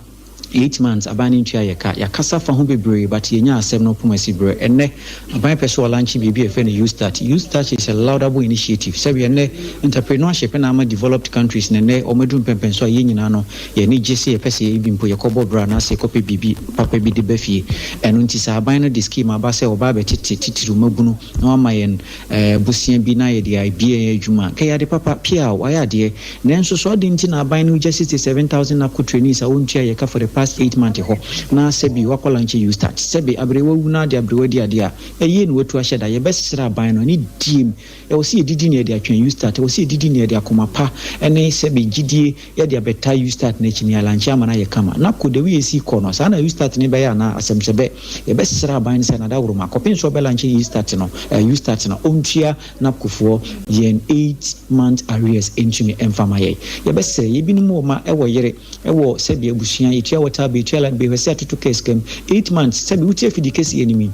8 months, aban no ntua yɛ ka. Yɛakasa fa ho bebree, but yɛnya asɛm no pom asi berɛ. Ɛnnɛ aban pɛ sɛ ɔlaunch biribi a yɛfrɛ no YouStart. YouStart is a laudable initiative. Sɛbe ɛnnɛ entrepreneurship na ama developed countries na ɛnnɛ ɔmaduru mpɛmpɛnso a yɛn nyinaa no yɛni gye sɛ yɛpɛ sɛ yɛbi mpo yɛkɔbɔ bra anaasɛ yɛkɔpɛ biribi papa bi de ba fie. Ɛno nti sɛ aban no de scheme aba sɛ ɔba abɛtete titiri mabunu na wama yɛn bosea bi na yɛde abie yɛn adwuma, kɛyɛ ade papa pia a wayɛ adeɛ. Nanso so ade nti na aban no gya 67,000 NABCO trainees a wɔntua yɛ ka for the past 8 months hɔ na sɛbi wakɔ launch YouStart? Sɛbi aberewa wu na ade aberewa di adeɛ a ɛyie na watu ahyɛ da. Yɛbɛsrɛ aban no ne diem, ɛwɔ sɛ yɛdidi ne yɛde atwɛn YouStart, ɛwɔ sɛ yɛdidi ne yɛde akoma pa ɛne sɛbi gyidie yɛde abɛta YouStart n'akyi ne yɛalaunch ama no ayɛ kama. NABCO de wiyɛ si kɔ no saa na YouStart ne bɛyɛ anaa asɛm sɛ bɛ yɛbɛsrɛ aban no sɛ nadaworoma kɔpem sɛ ɔbɛlaunch YouStart no, YouStart no, ɔntua NABCOfoɔ yɛn 8 month arrears ntumi ɛmfa ma yɛn. Yɛbɛsrɛ, yɛbinom wɔ ma ɛwɔ yere ɛwɔ sɛbi abusua, yɛtua water bill, yɛtua light bill, hwɛ sɛ atoto kɛs kam 8 months. Sɛbi wotie afidi kɛsi anim yi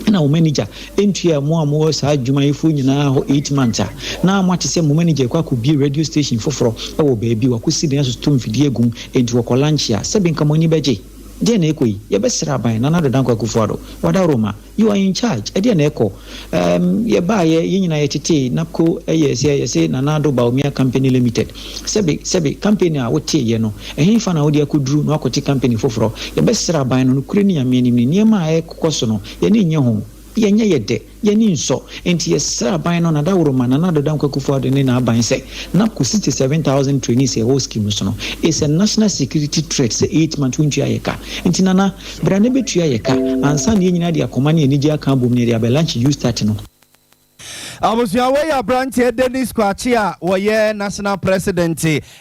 ɛna wo manager ntua mo a mowɔ saa adwumayɛfoɔ nyinaa hɔ 8 months a, na moate sɛ mo manager kɔ akɔbie radio station foforɔ ɛwɔ baabi, wakɔsi dan asotɔ mfidie agum, enti wɔkɔ launch a, sɛbi nka mo ani bɛgye. Deɛ na ɛkɔ yi, yɛbɛsrɛ aban Nana Addo Dankwa Akufo-Addo wadaroma, you are in charge. Ɛdeɛ na ɛkɔ yɛbaayɛ yɛn nyinaa yɛtetee NABCO, ɛyɛ sɛ yɛsɛ Nana Addo Bawumia Company Limited. Sɛbi sɛbi, company a woteeɛ no, ɛhe fa na wode akɔduru na wakɔte company foforɔ? Yɛbɛsrɛ aban no, nokorɛ ne Nyame anim ne nneɛma a ɛkokɔ so no, yɛne nyɛ ho, yɛnyɛ yɛ dɛ, yɛni nsɔ. Nti yɛsrɛ aban no nadaworoma Nana Addo Dankwa Akufo-Addo ne n'aban sɛ NABCO 67,000 trainees ɛwɔ scheme so no is a national security threat sɛ 8 months wontua yɛ ka. Nti Nana, bra ne bɛtua yɛ ka ansa na yɛn nyinaa de akoma ne anigye aka abom ne yɛde abɛlaunch YouStart no. Abusua, wɔyɛ aberanteɛ Dennis Kwakye a wɔyɛ national president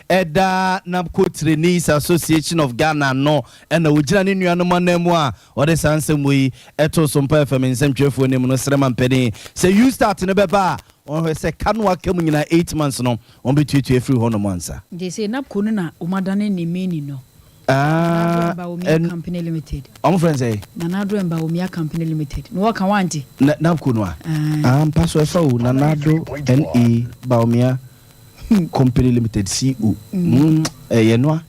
ɛda NABCO Trainees Association of Ghana no, ɛna wɔgyina ne nuanom anan mu a ɔde saa nsɛm yi ɛto so mpa fam nsɛmtwerɛfoɔ anim no. Srɛ ma mpanin sɛ YouStart no bɛba a, wɔhwɛ sɛ ka no aka mu nyinaa 8 months no, wɔn bɛtuatua firi hɔ nom ansa. Nti sɛ NABCO no na ɔmadane ne meni no. Ah, Bawumia Company Limited. Ɔmo frɛ sɛ? Nana Addo and Bawumia Company Limited na wɔka wante. NABCO no a, ah, mpa so ɛfa o, Nana Addo na Bawumia Company Limited co ɛyɛ noa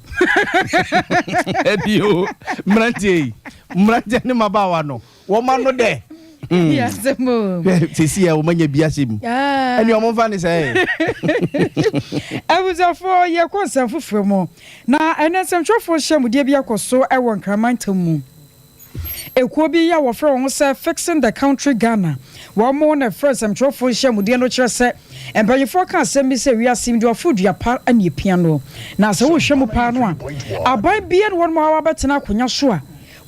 ɛdi o. Mmeranteɛ yi, mmeranteɛ ne mmabaawa no, wɔma no dɛ sisi a wɔn anya bi ahyɛ mu ɛni wɔn mfa ne sɛ. Abusuafoɔ, yɛkɔ nsɛm foforɔ mu na ɛnɛ nsɛmtwerɛfoɔ hyɛ mudeɛ bi akɔ so ɛwɔ Nkraman ntam mu. Ekuo bi a wɔfrɛ wɔn sɛ Fixing the Country Ghana, wɔn mo na ɛfrɛ nsɛmtwerɛfoɔ nhyɛ mudeɛ no. Kyerɛ sɛ mpanyinfoɔ ka asɛm bi sɛ wiase mu ɔfo dua pa ne epia no, na sɛ wohwɛ mu paa no a, aban bia ne wɔn mo a wɔabɛtena akonnwa so a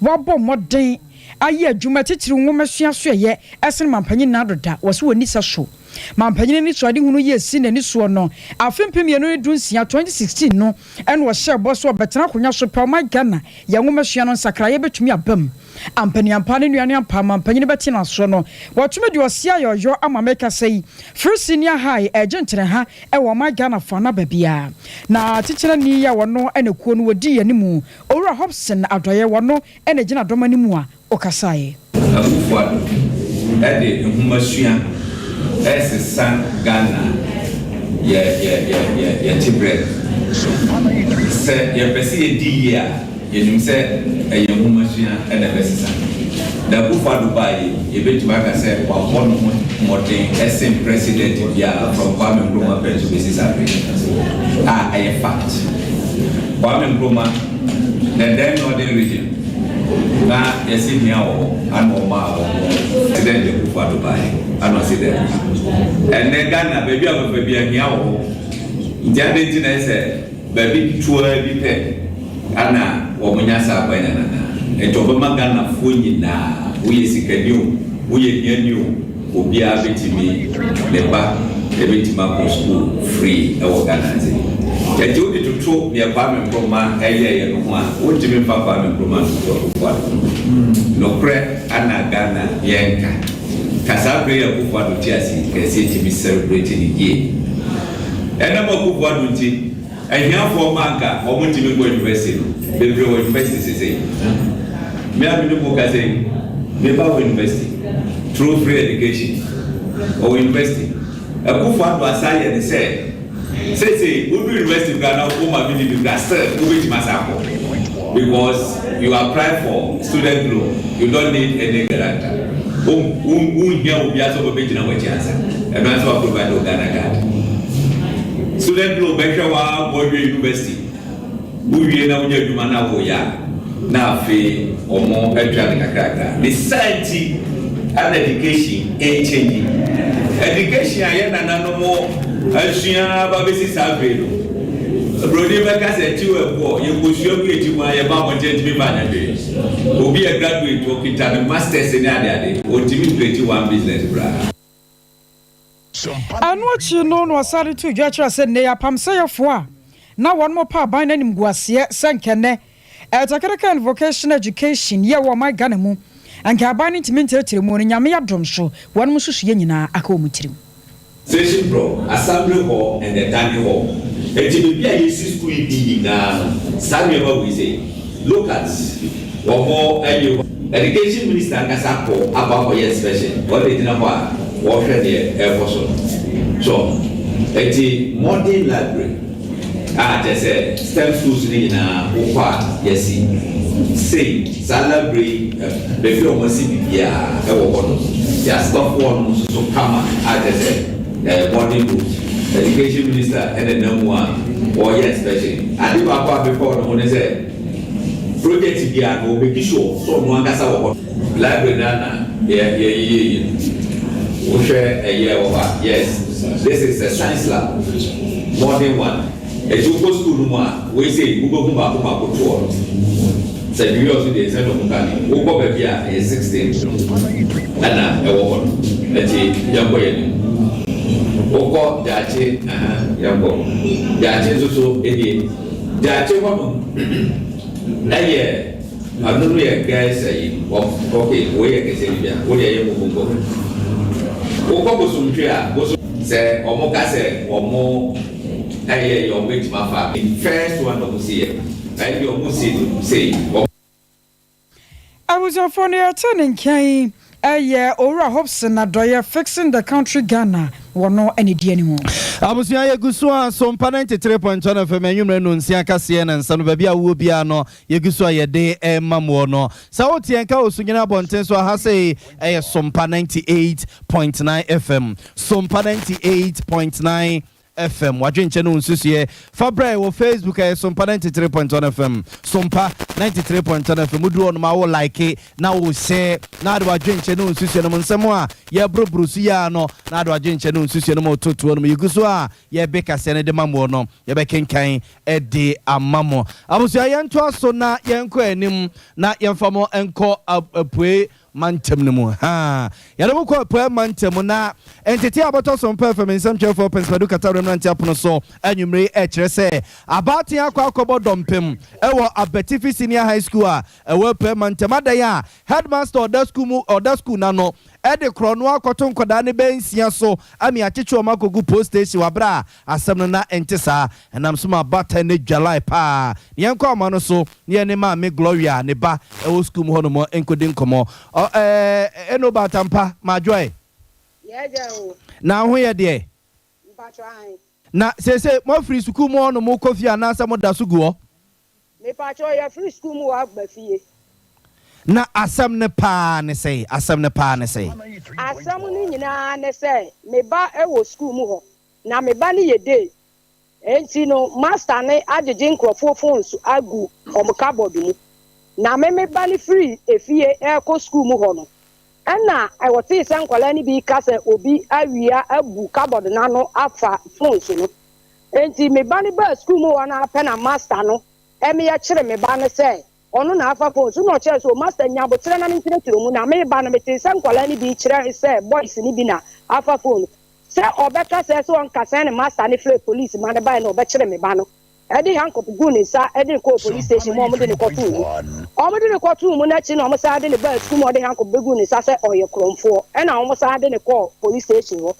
wɔabɔ mmɔden ayɛ adwuma titiri nwoma sua so ɛyɛ ɛsene mampanyin na adoda wɔ so wɔ nisa so. Mampanyin ni so ade hunu yɛ si n'ani soɔ no, afe 2016, 2016 no, ɛna ɔhyɛ bɔ so ɔbɛtena akonnwa so pɛ, ɔman Ghana yɛn nwoma sua no nsakraeɛ bɛtumi aba mu. Ampaniampa ne nnuane ampa mampanyin bɛtena soɔ no, wɔtumi de ɔsi ayɔyɔ ama mɛka sɛ yi firi senior high ɛgye nkyerɛ ha ɛwɔ ɔman Ghana fa na baabiara. Na tikyerɛni a wɔno ɛna kuo no wɔdi anim, Owura Hobson Adɔyɛ, wɔno ɛna gyina dɔm anim a ɔkasaeɛ. Akufo-Addo ɛde nhomasua ɛsesa Ghana yɛ yɛ yɛ yɛ yɛte brɛ so sɛ yɛpɛ sɛ yɛdi yie a, yɛnim sɛ ɛyɛ nhomasua ɛna ɛbɛsesa. Na Akufo-Addo baa yɛ, yɛbɛtumi aka sɛ wabɔ ne ho mmɔden ɛsen president biara from Kwame Nkrumah pɛn so bɛsi saa bere a. Ɛyɛ fact. Kwame Nkrumah, the then Northern Region na yɛsi hia wɔ hɔ ana ɔma a wɔn president Akufo-Addo baa yɛ ana ɔsi dɛ ɛnɛ Ghana baabi a bɛbɛ bi ahia wɔ hɔ. Nti adi nti na ɛsɛ baabi ketewa bi pɛ ana wɔn nya saa akɔnya nana. Nti ɔbɛma Ghanafoɔ nyinaa, woyɛ sikani o, woyɛ hiani o, obiara bɛtumi ne ba ɛbɛtumi akɔ school free ɛwɔ Ghana. Nti ɛnti wode toto deɛ Kwame Nkrumah ɛyɛɛyɛ no ho a, wontumi mfa Kwame Nkrumah ntoto Akufo-Addo. Nokorɛ ana Ghana yɛnka kasa bere yɛ Akufo-Addo te ase kɛse tumi celebrate ne yie. Ɛnam Akufo-Addo nti, ahiafoɔ ma nka wɔn ntumi nkɔ university no. Bebree wɔ university sesei. Me a me ne mo kasa yi, me ba wɔ university through free education. Ɔwɔ university. Akufo Addo asan ayɛ ne sɛ seesei wodu university koraa na wo maame ni bi koraa still wobɛtumi asan akɔ because you apply for student loan, you don't need any guarantor. Wo wo wonhia obiara sɛ ɔbɛbɛgyina w'akyi ansa. Ɛno ara sɛ wa provide wo Ghana card. Student loan bɛhwɛ wo ara ma woawie university. Wowie na wonya adwuma na woreyɛ a, na afei wɔatua no kakrakra. Ne saa nti na education ɛrekyɛngyi. Education a yɛn nananom asua aba bɛsi saa bere no, buroni bɛka sɛ kyiw ɛboɔ, yɛkɔsua gu yɛn ti mu a yɛba abɔnten ntumi mfa nyɛ hwee. Obi yɛ graduate, ɔkita ne masters ne adeade, ɔntumi ncreate one business koraa. Ɛno akyi no na ɔsan de too dwa kyerɛɛ sɛ nnɛyi apamsɛyɛfoɔ a na wɔnom pɛ aban no animguaseɛ sɛ nka nnɛ Technical and Vocational Education yɛ wɔ ɔman Ghana mu nka aban no ntumi ntrɛtrɛ mu no Nyame adom so wɔnom nsusuiɛ nyinaa aka wɔn tirim. Station Block, Assembly Hall and the Dining Hall. Enti baabi a yɛsi sukuu yi bi nyinaa no, saa nneɛma wei sei, look at wɔn ayi hɔ. Education Minister ankasa akɔ akɔ akɔyɛ inspection, ɔno na ɛgyina hɔ a ɔrehwɛ deɛ ɛrekɔ so no. So enti modern library a kyerɛ sɛ STEM schools no nyinaa wokɔ a yɛasi sei, saa library yi baabi a wɔasi biribiara wɔ hɔ nom, yɛastɔfo hɔ nom nso so kama a kyerɛ sɛ ɛyɛ modern books. Education Minister na ɛnam mu a ɔreyɛ inspection. Ade baako a mepɛ wɔ ne ho ne sɛ, Project biara no ɔmeki sure sɛ ɔno ankasa wɔ hɔ. Library no ara na yɛ yɛyeyɛ yi no. Wohwɛ ɛyi a ɛwɔ hɔ a, yes, this is a science lab, modern one. Enti wokɔ school no mu a, wei sei wobɛhu baako baako toɔ no. Sɛ New York so deɛ sɛdeɛ wɔka no, wokɔ baabi a ɛyɛ 16 ɛna ɛwɔ hɔ no. Enti yɛnkɔ yɛn anim. Wokɔ Gyaakye, aha, yɛnkɔ. Gyaakye nso so nie. Gyaakye hɔ nom ɛyɛ ano no yɛ girls ayi ok wei yɛ kɛseɛ no bi a wo deɛ yɛ mumu nkɔ wokɔ bosomtwe a bosom sɛ ɔmo ka sɛ ɔmo ɛyɛ yɛ ɔmo bɛtumi afa first one ɔmo si yɛ ɛne deɛ ɔmo si no sei ɔmo. Abusuafoɔ no yɛte ne nka yi yɛ Owura Hobson Adɔeɛ Fixing the Country Ghana wɔ no ne di anim. Abusua yɛgu so a Sompa 93.1 FM anwummerɛ nnɔnsia kaseɛ na nsa no baabi a wowɔ biara no yɛgu so a yɛde rema moɔ no. Sɛ wote yɛn nka wɔ Sunyani abɔnten so a ha sei ɛyɛ Sompa 98.9 FM. Sompa 98.9 FM, W'adwenkyɛ ne wo nsusuiɛ fa brɛ wɔ Facebook ɛyɛ Sompa 93.1 FM, Sompa 93.1 FM, woduru hɔ nom a wo like na wo share na ade w'adwenkyɛ ne wo nsusuiɛ nom nsɛm a yɛboroboro so yi ara no na ade w'adwenkyɛ ne wo nsusuiɛ nom totoɔ nom yɛgu so a yɛbe kaseɛ no de ma moɔ no yɛbɛkenkan de ama mo. Abusua yɛntoa so na yɛnkɔ anim na yɛmfa mo nkɔ apuei mantam no mu. Haa! Yɛde mo kɔ Apueɛ Mantam na ntetee a bɛtɔ so mpɛ fam nsɛmtwerɛfoɔ Pɛnsmadu Katawerɛ Mmeranteɛ Apono so anwummere yi ɛrekyerɛ sɛ abaatan akɔ akɔbɔ dɔmpem wɔ Abatifi Senior High School a ɛwɔ Apueɛ Mantam adan a Headmaster a ɔda sukuu mu ɔda sukuu no ano de korɔno akɔto nkwadaa no bɛyɛ nsia so ame akyekye wɔn akɔgu post station wɔ aberɛ a asɛm no na ɛnte saa. Ɛnam so ma abaatan no dwalae paa. Na yɛnkɔ ahoma no so na yɛne Maame Gloria a ne ba wɔ sukuu mu hɔnom nkɔdi nkɔmmɔ. Ɔ ɛɛ Eno Baatampa, Madwoe. Yɛagya o. Na wo ho yɛ deɛ? Mpakyɛ ahe. Na seesei moafiri sukuu mu hɔnom rekɔ fie anaasɛ moda so gu hɔ? Mepakyɛ yɛfiri sukuu mu hɔ aba fie. Na asɛm no paa ne sɛn? Asɛm no paa ne sɛn? Asɛm no nyinaa ne sɛ me ba wɔ sukuu mu hɔ, na me ba no yɛ day. Enti no master no agyegye nkurɔfoɔ phones agu wɔn cupboard mu. Na me me ba no firi efie rekɔ sukuu mu hɔ no, ɛna ɔtee sɛ nkwadaa no bi reka sɛ obi awia abu cupboard no ano afa phones no. Enti me ba no baa sukuu mu hɔ no ara pɛ na master no meɛ kyere me ba no sɛ ɔno na afa phone so. Na ɔkyerɛ sɛ, O master nya aboterɛ na menkyerɛkyerɛ mu. Na me ba no metee sɛ nkwadaa no bi rekyerɛ sɛ boys no bi na afa phone no. Sɛ ɔbɛka sɛɛ sɛ ɔnka sɛn ne master no frɛɛ police ma no bae na ɔbɛkyere me ba no de handcuff guu ne nsa de no kɔɔ police station ma wɔde no kɔtoo mu. Wɔde no kɔtoo mu no akyi na wɔsan de no baa sukuu ma wɔde handcuff bɛguu ne nsa sɛ ɔyɛ korɔmfoɔ ɛna wɔsan de no kɔɔ police station hɔ.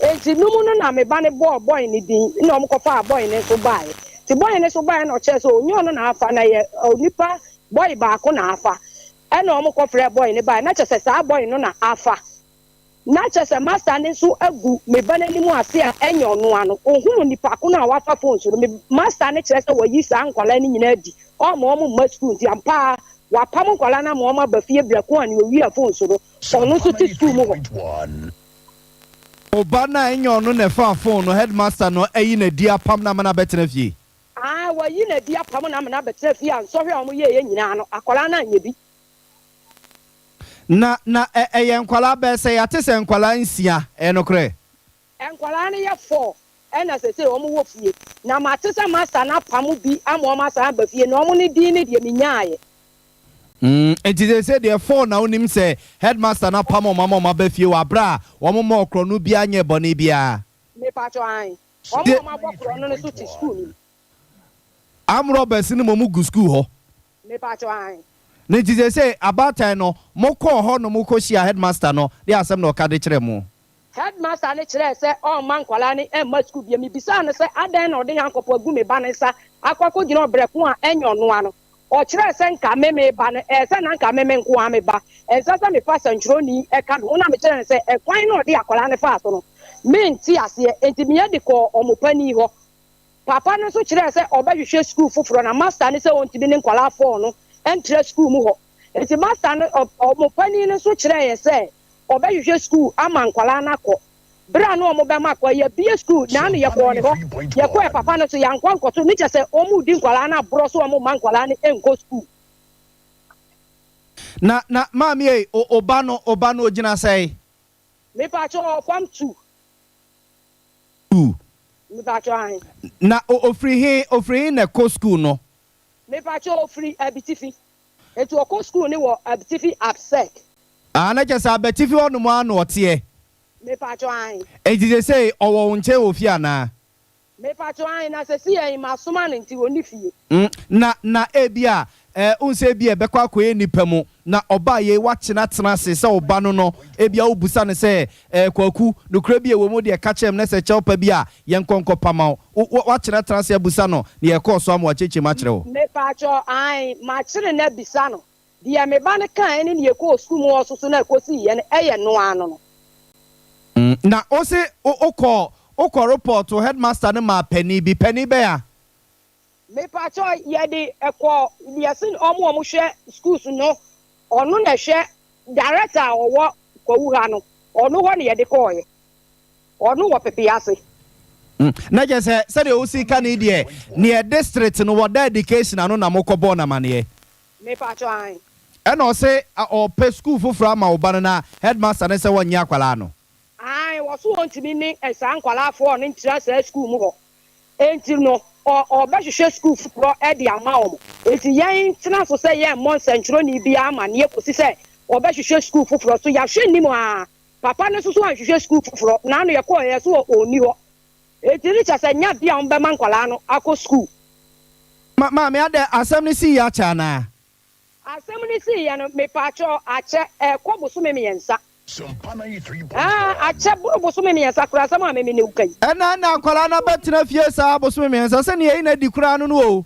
Enti no mu no na me ba no bɔɔ boy no din na wɔkɔfaa boy no nso baeɛ. Nti bɔe no nso baeɛ na ɔkyerɛɛ sɛ ɔnyɛ ɔno na afa na ɛyɛ onipa bɔe baako na afa. Ɛna wɔn kɔfrɛɛ bɔe no baeɛ na kyerɛ sɛ saa bɔe no na afa. Na kyerɛ sɛ master no nso agu me ba no anim ase a ɛnyɛ ɔno ara no. Ɔhunu nipa ko no a wafa phone so no, me master no kyerɛ sɛ wayi saa nkwadaa no nyinaa adi, ɔmma wɔn mma sukuu nti ampa ara wapam nkwadaa no ama wɔn aba fie berɛ ko a nea ɔwia phone so no ɔno nso te sukuu mu hɔ. Wo ba no a ɛnyɛ ɔno na ɛfaa phone no, headmaster no ayi no adi apam no ama no abɛtena fie? Aane, wayi no adi apam no ama no abɛtena fie a nsɔhwɛ a wɔyɛeɛ nyinaa no akwadaa no anyɛ bi. Na na ɛ ɛyɛ nkwadaa bɛyɛ sɛ yɛate sɛ nkwadaa nsia, ɛyɛ nokorɛ? Nkwadaa no yɛ four ɛna sesei wɔn wɔ fie. Na mate sɛ master no apamo bi ama wɔn asan aba fie na wɔn no din no deɛ menyaeɛ. Mm, nti sesei deɛ four na wonim sɛ headmaster no apamo wɔn ama wɔn aba fie wɔ aberɛ a wɔn mmɔɔ korɔno biara nyɛɛ bɔne biara? Mepakyɛw, aane. Wɔn a wɔabɔ korɔno no nso te sukuu no mu. Armed robbers no mmom gu sukuu hɔ. Mepakyɛw aane. No nti seesei abaatan no mo kɔɔ hɔ nom kɔ hyiaa headmaster no deɛ asɛm na ɔka de kyerɛɛ mo? Headmaster no kyerɛɛ sɛ ɔmma nkwadaa no mma sukuu bio. Mebisaa no sɛ adɛn na ɔde handcuff agu me ba no nsa akɔ akɔgyina ɔbrɛ ko a ɛnyɛ ɔno ara no. Ɔkyerɛɛ sɛ nka me me ba no ɛyɛ sɛ na nka me me nko ara me ba. Ɛnsɛ sɛ mefa sɛnkyerɛwni ka me ho na mekyerɛɛ no sɛ ɛkwan no a ɔde akwadaa no faa so no mente aseɛ enti meyɛ de kɔɔ wɔn panin hɔ. Papa no nso kyerɛɛ sɛ ɔbɛhwehwɛ sukuu foforɔ na masta no sɛ ɔntumi ne nkwadaa fɔɔ no ntra sukuu mu hɔ. Enti masta no, wɔn panin no nso kyerɛɛ yɛn sɛ ɔbɛhwehwɛ sukuu ama nkwadaa no akɔ. Berɛ a na wɔbɛma akɔ, yɛabue sukuu, na ano yɛkɔɔ ne hɔ. Yɛkɔɛ, papa no nso yɛankɔ ankɔto no, kyerɛ sɛ wɔredi nkwadaa no aborɔ sɛ wɔmma nkwadaa no nkɔ sukuu. Na, na maame ei, o, oba no, oba no ogyina sɛn? Mepakyɛw, ɔwɔ form two. School. Mepakyɛw ahe? Na ofiri he, ofiri he na ɛkɔ school no? Mepakyɛw ofiri Abitifi. Nti ɔkɔ school no wɔ Abitifi Absec. Ah, na kyerɛ sɛ Abatifi hɔ nom ara na ɔteɛ. Mepakyɛw ahe? Nti sesei ɔwɔ wo nkyɛn wɔ fie anaa? Mepakyɛw ahe, na sesei ayi masoma no nti ɔnni fie. Mm, na, na ebia, eh, wohu sɛ ebia ɛbɛkɔ akɔyɛ nnipa mu, na ɔbaa yei, woakyena atena ase sɛ wo ba no no, ebia wobisa no sɛ, eh, Kwaku, nokorɛ bi a ɛwɔ mu deɛ ka kyerɛ me, na sɛ kyɛw pa bi a, yɛnkɔ nkɔpa ma wo. Wo, wo, woakyena atena ase abusa no deɛ ɛkɔɔ so ama wakyerɛkyerɛ mu akyerɛ wo. Mepakyɛw, ae, makyere no abisa no. Deɛ me ba no kaeɛ ne deɛ ɛkɔɔ sukuu mu hɔ soso na ɛkɔsiiɛ no, ɛyɛ no ara no no. Mm, na wose wo, wokɔɔ, wokɔ report wo headmaster no maa panin bi, panin bɛn a? Mepakyɛw yɛde kɔ yɛse ɔmo a ɔmo hwɛ schools no ɔno na ɛhwɛ director a ɔwɔ kwawu ha no ɔno hɔ na yɛde kɔɔɛ ɔno wɔ pepease. Na kyerɛ sɛ sɛdeɛ wosi ka no yi deɛ neɛ district no wɔda education ano na mokɔ bɔɔ no amaneɛ. Mepakyɛw ae. Ɛna ɔse ɔpɛ school foforɔ ama wo ba no na headmaster no sɛ wɔnnye akwadaa no. Ae wɔse wɔntumi ne saa nkwadaa foɔ no ntra saa school mu hɔ Enti no, ɔ, ɔbɛhwehwɛ sukuu foforɔ de ama wɔn. Enti yɛntena so sɛ yɛremmɔ nsɛntwerɛni biara amanneɛ kɔsi sɛ ɔbɛhwehwɛ sukuu foforɔ. So yɛahwɛ nnim ara? Papa no nso so anhwehwɛ sukuu foforɔ. N'ano yɛkɔeɛ so ɔ, ɔnni hɔ. Enti no kyerɛ sɛ nya bea a wɔbɛma nkwadaa no akɔ sukuu. Ma, maame, adɛn, asɛm no sii akyɛ anaa? Asɛm no siiɛ no, mepaakyɛw, akyɛ, ɛrekɔ bosome mmiɛnsa. Aa, akyɛ boro bosome mmiɛnsa koraa, asɛm a me me ne wo ka yi. Ɛna na akwadaa no abɛtena fie saa bosome mmiɛnsa, sɛdeɛ yɛyi no adi koraa no no o.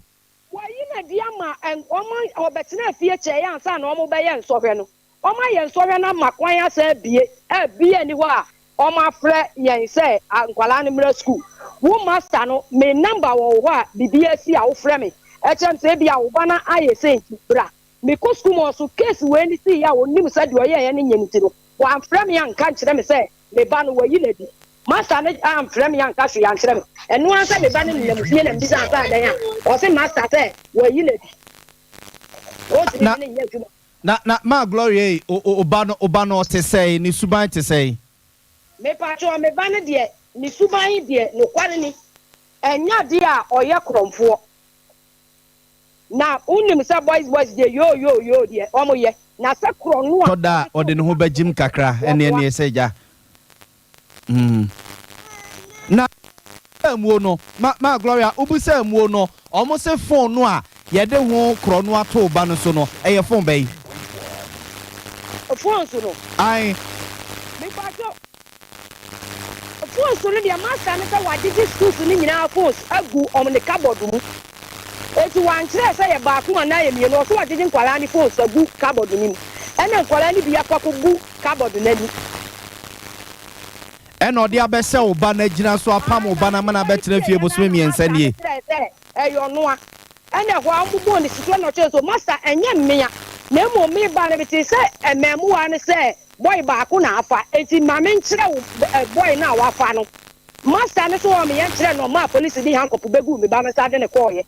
Wɔayi no adi ama wɔn, ɔbɛtenaa fie kyɛeɛ ansa na wɔrebɛyɛ nsɔhwɛ no. Wɔayɛ nsɔhwɛ no ama kwan asan abue a biaa nni hɔ a wɔafrɛ yɛn sɛ nkwadaa no mmra sukuu. Wo master no, me number wɔ wo hɔ a biribiara si a wofrɛ me kyerɛ me sɛ ebia wo ba no ayɛ sei nti bra. Mekɔ sukuu mu ɔso case wei no siiɛ a ɔnim sɛ deɛ ɔyɛeɛ no nyɛ no nti no wamfrɛ me anka nkyerɛ me sɛ me ba no wayi no adi. Master no amfrɛ me anka hwee ankyerɛ me. Ɛno ara sɛ me ba no nenam fie na mebisa no sɛ adɛn a ɔse master sɛ wayi no adi. Ɔntumi ne no nyɛ adwuma. Na na maa Gloria ei, o o oba no oba no ɔte sɛn, ne suban te sɛn? Mepakyɛw me ba no deɛ ne suban deɛ nokware ni ɛnyɛ adeɛ a ɔyɛ korɔmfoɔ na wonim sɛ boys boys deɛ yoo yoo yoo deɛ wɔn yɛ na sɛ korɔno a Tɔ da a ɔde ne ho bɛgyim kakra ɛneɛ wɔboa. neɛ sɛ gya mm. Na amuo no ma ma Gloria wobisa amuo no ɔmo se phone no a yɛde ho korɔ no ato wo ba no so no ɛyɛ phone bɛn? Phone so no. Ae. Mepakyɛw phone. Phones no deɛ master no sɛ wagyegye schools no nyinaa phones agu wɔn ne cupboard mu. Enti wankyerɛ sɛ yɛ baako anaa yɛ mmienu, ɔse wagyegye nkwadaa no phones agu cupboard no mu. Ɛna nkwadaa no bi akɔ akɔgu cupboard no ani. Ɛna ɔde abɛhyɛ wo ba no agyina so apam wo ba no ama no abɛtena fie bosome mmiɛnsa nie. Master no kyerɛɛ sɛ ɛyɛ ɔnoa. Ɛna ɛhɔ ara wɔbobɔɔ ne sisi ɛna ɔkyerɛɛ sɛ Master ɛnyɛ mmea na mmom me ba no metee sɛ mmaamuwaa no sɛ Boy baako na afa, enti ma menkyerɛ wo boy no a wafa no. Master no so ɔɔ me yɛnkyerɛ no, ɔmaa polisi de handcuff bɛguu me ba no nsa de no kɔɔeɛ.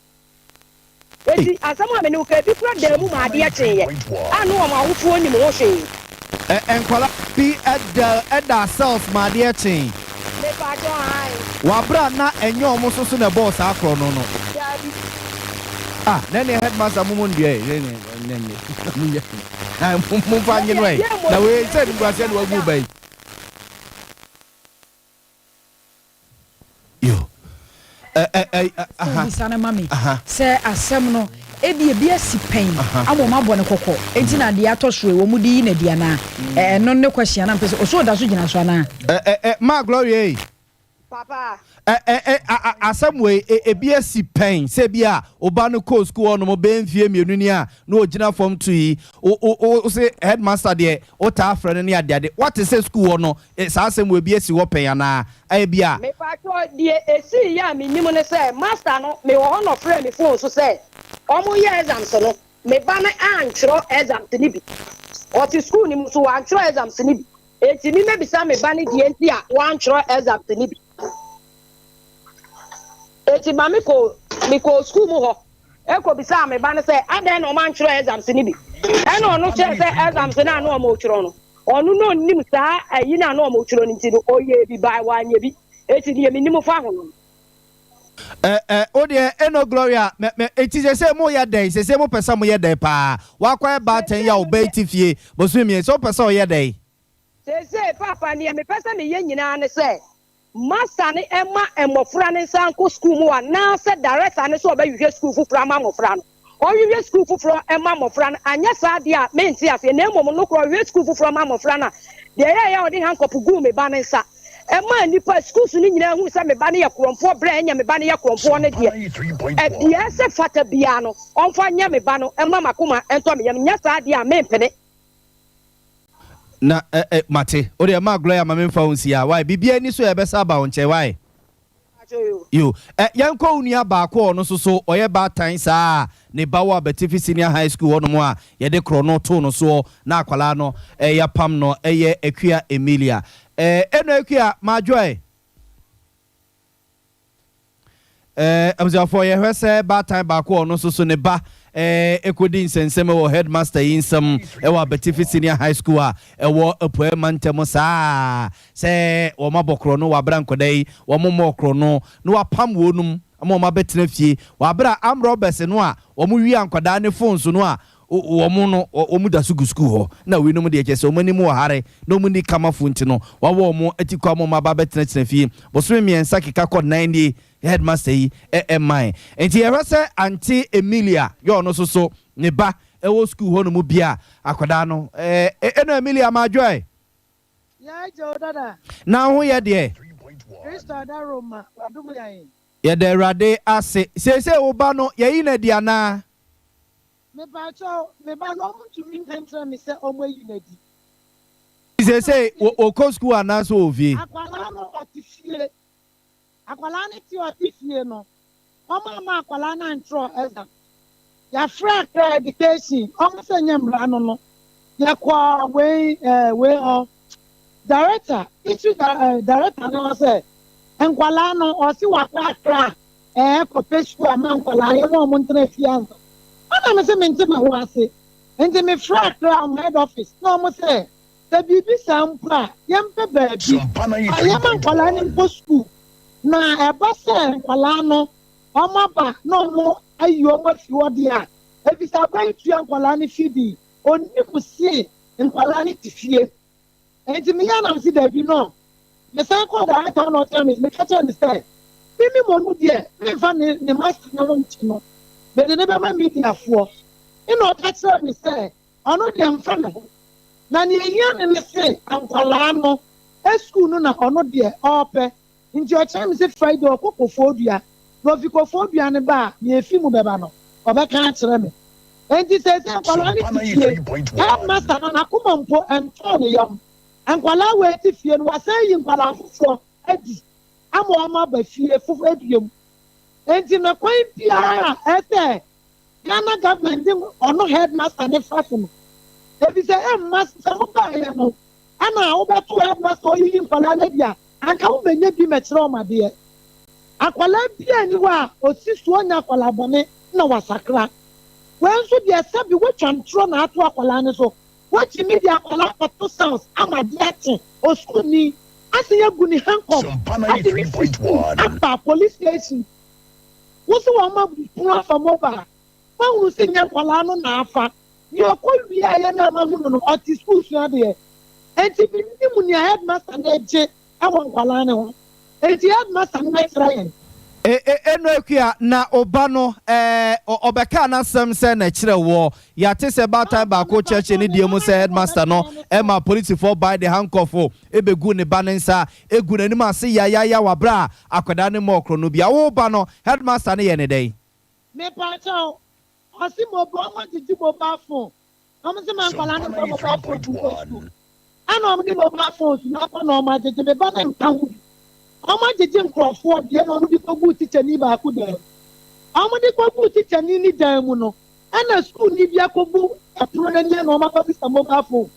Enti asɛm a me ne wo ka, ebi koraa daa mu ma adeɛ kyeeɛ a ne wɔn awofoɔ nnim ho hwee. Ɛ nkwadaa bi da da cells ma adeɛ kyee. Mepaakyɛw, aane. Wɔ aberɛ a na ɛnyɛ wɔn nso so na ɛbɔɔ saa korɔno no. Daabi. Ah, na ɛneɛ headmaster mo mo ndua ɛ, ɛnɛ nɛ mo nyɛ. Na momfa nye no ɛ. Na wei sɛ animguaseɛ na wagu ba yi. Yo. Ɛ ɛ ɛ aha. Bisa no ma me sɛ asɛm no ebi ebi asi pɛn ama wɔn abɔ no kɔkɔ enti na adeɛ atɔ so yi wɔn de yi no adi anaa? Ɛno ne question a na mpɛ sɛ ɔsɛ ɔda so gyina so anaa? Ɛ ɛ ɛ Ma Gloria ei. Papa. Ɛ ɛ ɛ a a asɛm wei e ebi asi pɛn sɛ bi a wo ba no kɔɔ sukuu hɔ nom bɛyɛ mfie mmienu ni a na ɔgyina fam to yi wo wo wo wo se headmaster deɛ wotaa frɛ no ne adeade woate sɛ sukuu hɔ no e saa asɛm wei bi asi hɔ pɛn anaa ɛyɛ bi a. Mepakyɛw, deɛ esii yɛ a mennim ne sɛ master no mewɔ hɔ na ɔfrɛɛ me phone so sɛ wɔreyɛ exams no me ba no antwerɛ exams no bi. Ɔte sukuu no mu nso wantwerɛ exams no bi. Enti me mɛbisa me ba no deɛ nti a wantwerɛ exams no bi. Enti ma me kɔɔ me kɔɔ sukuu mu hɔ ɛkɔ bisaa me ba no sɛ adɛn na ɔmantwerɛ exams no bi. Ɛna ɔno kyerɛ sɛ exams no a na ɔmotwerɛ no ɔno na ɔnim saa ayi no a na ɔmotwerɛ no nti no ɔyɛɛ bi by wanyɛ bi. Enti deɛ menim fa ho no no. Ɛ ɛ wo deɛ eno Gloria mɛ mɛ eti sese mo yɛ dɛn sese mo pɛ sɛ mo yɛ dɛn paa wakɔ yɛ baatan yi a ɔbɛ yi ti fie bosome mmiɛnsa wo pɛ sɛ ɔyɛ dɛn. Seesei paapa neɛ mepɛ sɛ meyɛ nyinaa ne sɛ masane mma mmɔfra no nsan nkɔ sukuu mu anaasɛ director no sɛ ɔbɛhwehwɛ sukuu foforɔ ama mmɔfra no ɔnhwehwɛ sukuu foforɔ mma mmɔfra no, anyɛ saa deɛ a, mente aseɛ, na mmom nokorɛ ɔhwehwɛ sukuu foforɔ ma mmɔfra no a, deɛ ɛyɛeɛ a ɔde handcuff guu me ba no nsa maa nnipa, sukuus no nyinaa huu sɛ me ba no yɛ korɔmfoɔ berɛ a ɛnyɛ me ba no yɛ korɔmfoɔ no deɛ, deɛ ɛsɛ fata biara no, ɔmfa nyɛ me ba no mma m'akoma ntɔ me yam, nyɛ saa deɛ a, mempene. Na eh eh mate. Wo deɛ ma Gloria ma memfa wo nsi ha wai biribiara ni so a yɛbɛsa aba wo nkyɛn wai. Yo, ɛ, yɛnkɔ wo nua baako a ɔno nso so ɔyɛ baatan saa a ne ba wɔ Abatifi Senior High School hɔnom a yɛde korɔno too no soɔ na akwadaa no ɛ, yɛapam no yɛ Akua Emilia. Ɛ, Eno Akua, Madwoɛ. Ɛ, abusuafoɔ yɛhwɛ sɛ baatan baako a ɔno nso so ne ba ɛ, ɛkɔdi nsɛnsɛm wɔ headmaster yi nsam wɔ Abatifi Senior High School a ɛwɔ Apueɛ Mantam saa. Sɛ wɔabɔ korɔno wɔ aberɛ a nkwadaa yi wɔmmɔɔ korɔno na wɔapam wɔnom ama wɔn abɛtena fie wɔ aberɛ a armed robbers no a wɔwia nkwadaa no phones no a wɔn no wɔn da so gu sukuu hɔ na weinom deɛ kyerɛ sɛ wɔn anim wɔ hare na wɔn nni kamafoɔ nti no wɔawɔ wɔn atikɔ ama wɔn aba abɛtenatena fie bosome mmiɛnsa keka kɔ nnan nie headmaster yi ɛmmae nti yɛhwɛ sɛ Auntie Emilia yɛ ɔno nso so ne ba ɛwɔ sukuu hɔ nom bi a akwadaa no ɛɛ ɛno Emilia Madwoe. Yɛn Agya o dada. Na wo ho yɛ deɛ? Kristo adaworoma wadom yɛn. Yɛda Awurade ase. Seesei wo ba no yɛayi no adi anaa? Mepakyɛw, me ba no ɔmo ntumi nka nkyerɛ me sɛ ɔmo ayi no adi. Seesei ɔkɔ sukuu anaasɛ ɔwɔ fie? Akwadaa no ɔte fie. Akwadaa no te ɔte fie no ɔmo amma akwadaa no antwerɛ exam. Yɛafrɛ Accra education ɔmo sɛ nyɛ mmara no no yɛkɔɔ wei ɛɛ wei hɔ director district ɛɛ director no hɔ sɛ nkwadaa no ɔse wakɔ Accra ɛɛ kɔpɛ sukuu ama nkwadaa yɛma ɔmo ntena fie ansa. Ɛna me se mente me ho ase nti mefrɛ Accra ɔmo head office na ɔmo sɛ Sɛ biribi saa mpo a, yɛmpɛ baabi a yɛma nkwadaa no nkɔ sukuu, na ɛba sɛ nkwadaa no wɔaba na wɔayi wɔn afi hɔ deɛ a, efisɛ aban tua nkwadaa no fidi, ɔnnim se nkwadaa no te fie. Enti meyɛɛ na mese dabi no. Mesan kɔɔ director hɔ na ɔkyerɛ me, meka kyerɛɛ no sɛ, me me mmom deɛ memfa ne ne master no ho nkye no, mede no bɛma mediafoɔ. Ɛna ɔka kyerɛɛ me sɛ Ɔno deɛ mfa ne ho. Na nea ehia no ne se nkwadaa no sukuu no na ɔno deɛ ɔɔpɛ. Nti ɔkyerɛ me se Friday ɔkɔ Kofoɔdua, na ofi Kofoɔdua no ba a, nea efi mu bɛba no, ɔbɛka akyerɛ me. Enti seesei nkwadaa no te fie. Headmaster no, n'akoma mpo ntɔɔ ne yam. Nkwadaa wei te fie no, wasan ayi nkwadaa foforɔ adi ama wɔn aba fie foforɔ bio. Enti no kwan biara a ɛsɛ Ghana government de ɔno headmaster no fa so no, efisɛ ɛmma sɛ wobaeɛ no ɛna wobɛto headmaster ɔyiyi nkwadaa no adi a, anka wobɛnya bi mɛkyerɛ wɔn adeɛ. Akwadaa biara nni hɔ a ɔsi so ɔnyɛ akwadaa bɔne na wasakra. Wei nso deɛ sɛbi woatwa ntorɔ na ato akwadaa no so. Woatumi de akwadaa akɔto cells ama adeɛ akye osukuuni asan agu ne handcuff de no firi sukuu aba police station. Wo se wɔn abu pono afa mobile. Woahunu se nyɛ nkwadaa no na afa. Nea ɔkɔ wiaeɛ no a mahunu no, ɔte sukuu sua adeɛ. Enti mennim nea headmaster no regye wɔ nkwadaa no ho. Enti headmaster no bɛkyerɛ yɛn. E e Eno Akua, na wo ba no eh, ɔ ɔbɛkaa n'asɛm sɛn na ɛkyerɛ woɔ? Yɛate sɛ baatan baako kyerɛkyerɛ ne deɛ mu sɛ headmaster no ma apolisifoɔ bae de hankɔfo bɛguu ne ba no nsa gu n'anim ase yayaaya wɔ aberɛ a akwadaa no mmɔɔ korɔno biara. Wo ba no, headmaster no yɛɛ no dɛn? Mepakyɛw, ɔse mobo ɔmo agyegye mobile phone ɔmo se ma nkwadaa no mfa mobile phone nkɔ school ɛna ɔmo de mobile phones no akɔ na ɔmo agyegye me ba no nka ho bi ɔmo agyegye nkorɔfoɔ deɛ na ɔmo de kɔguu tikyani baako dan mu ɔmo de kɔguu tikyani ne dan mu no ɛna sukuuni bi akɔbu ɛpono no ani ɛna ɔmo akɔsesa mobile phone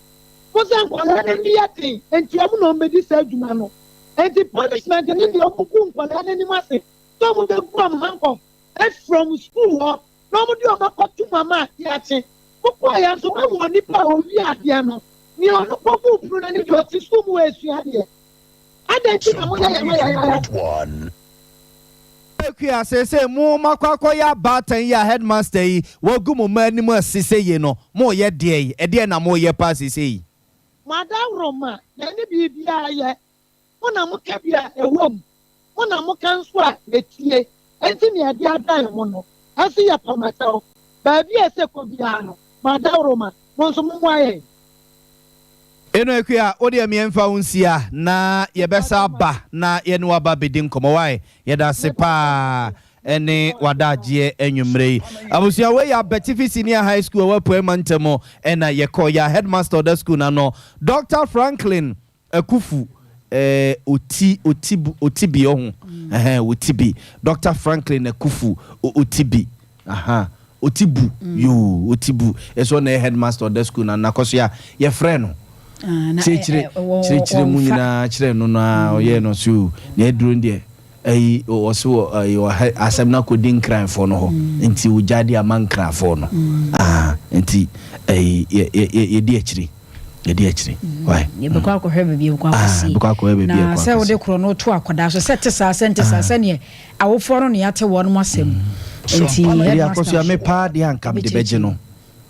mo sɛ nkwadaa no ani yɛ den nti ɔmo na ɔmo bɛdi saa adwuma no nti punishment ne deɛ ɔmo gu nkwadaa no anim ase sɛ ɔmo bɛgu ɔmo handcuff afiri wɔn sukuu hɔ na wɔde wɔn akɔto mu ama adeɛ akye. Mokɔeɛ nso, moahu onipa a ɔwia adeɛ no, nea ɔno kɔbuu pono no anim deɛ ɔte sukuu mu hɔ resua adeɛ. Adɛn nti na moyɛ yɛn ho ayayadeɛ? Akua, seesei mo moakɔ akɔyɛ abaatan yi a headmaster yi wagu mo mma anim ase seyie no, moreyɛ deɛn? Ɛdeɛn na moreyɛ paa seesei yi? Mo adaworoma, yɛne biribiara yɛ. Mo na moka bi a, ɛwom, mo na moka nso a, yɛtie. Enti nea ɛde adan mo no, ɛse yɛpam akyɛw. Baabi a ɛsɛ kɔ biara no, mo adaworoma, mo nso mommoa yɛn. Eno Akua, wo deɛ me yɛmfa wo nsia na yɛbɛsa aba na yɛne wo aba abɛdi nkɔmmɔ wai? Yɛda ase paa ɛne w'adagyeɛ anwummerɛ yi. Abusua wei yɛ Abetifi Senior High School ɛwɔ Apuei Mantam ɛna yɛkɔɔ yɛ a headmaster ɔda school no ano Doctor Franklin Akufu eh, oti, oti, otibi ɔho, ɛhɛn, otibi. Doctor Franklin Akufu, o, otibi, aha, otibu, yoo, otibu. Ɛsɛ ɔna yɛ headmaster ɔda school na nakɔso ya, yɛfrɛ no. Ah, na Kyerɛkyerɛ, ɛ, ɛ, wɔ, kyerɛkyerɛ mu wɔmfa. nyinaa kyerɛ no no ara, ɔyɛɛ no so, na aduro no deɛ, Ayi ɔse wɔ ayi ɔha asɛm no akɔdi nkranfoɔ no hɔ nti ogya de ama nkranfoɔ no ah nti ayi yɛ yɛ yɛ yɛdi akyire yɛdi akyire why Yɛbɛkɔ akɔhwɛ baabi yɛbɛkɔ ah akɔsie. yɛbɛkɔ akɔhwɛ baabi Na yɛkɔ sɛ wode akɔsie korɔ no to akwadaa so sɛ te saa sɛ nte saa sɛdeɛ awofoɔ no na yɛate wɔnom asɛm nti Ɛde headmaster akɔsoa me paa deɛ anka mede bɛgye ɛbɛkyerɛkyerɛ no mu.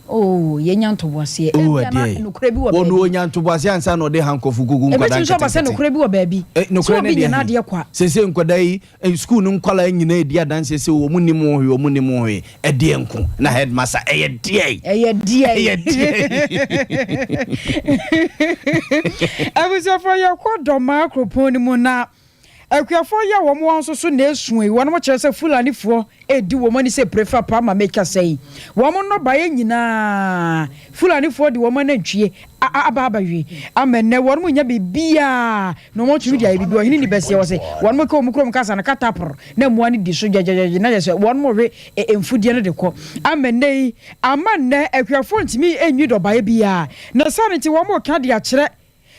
Oh, yɛnya ntoboaseɛ. Oh, Ebia na ɛdeɛ. nokorɛ bi wɔ Wɔn baabi. wɔnya ntoboaseɛ ansa na ɔde handcuff gugu nkwadaa Ebetumi nso aba sɛ nketenkete. nokorɛ bi wɔ baabi. Eh, Sɛ nokorɛ ne obi deɛ nya he? n'adeɛ kwa. Seesei nkwadaa yi, eh, sukuu no nkwadaa nyinaa redi adanseɛ sɛ wɔn nnim ho hwee, wɔn nnim ho hwee. Ɛdeɛ nko na headmaster, ɛyɛ deɛn? Ɛyɛ deɛn? Ɛyɛ deɛn? Abusuafoɔ, yɛkɔ Dɔmaa kuropɔn no mu na Akuafoɔ yi a wɔn wɔ nso so na esu yi, wɔn kyerɛ sɛ Fulanifoɔ redi wɔn ani sɛ prefa paa ma meka sɛ yi, wɔn nnɔbaeɛ nyinaa Fulanifoɔ de wɔn anantwie aba abɛwe ama nnɛ wɔn nnya biribiara na wɔn tumi de ayɛ biribi. Ɔhene ni bɛseɛ wɔ se wɔn ka wɔn kurom kasa no katapor na mmoa no di so gyɛgyɛgyɛgyɛ na kyerɛ sɛ wɔn we mfudeɛ no de kɔ ama nnɛ yi ama nnɛ akuafoɔ ntumi nwi dɔbaeɛ biara na saa no nti wɔn reka de akyerɛ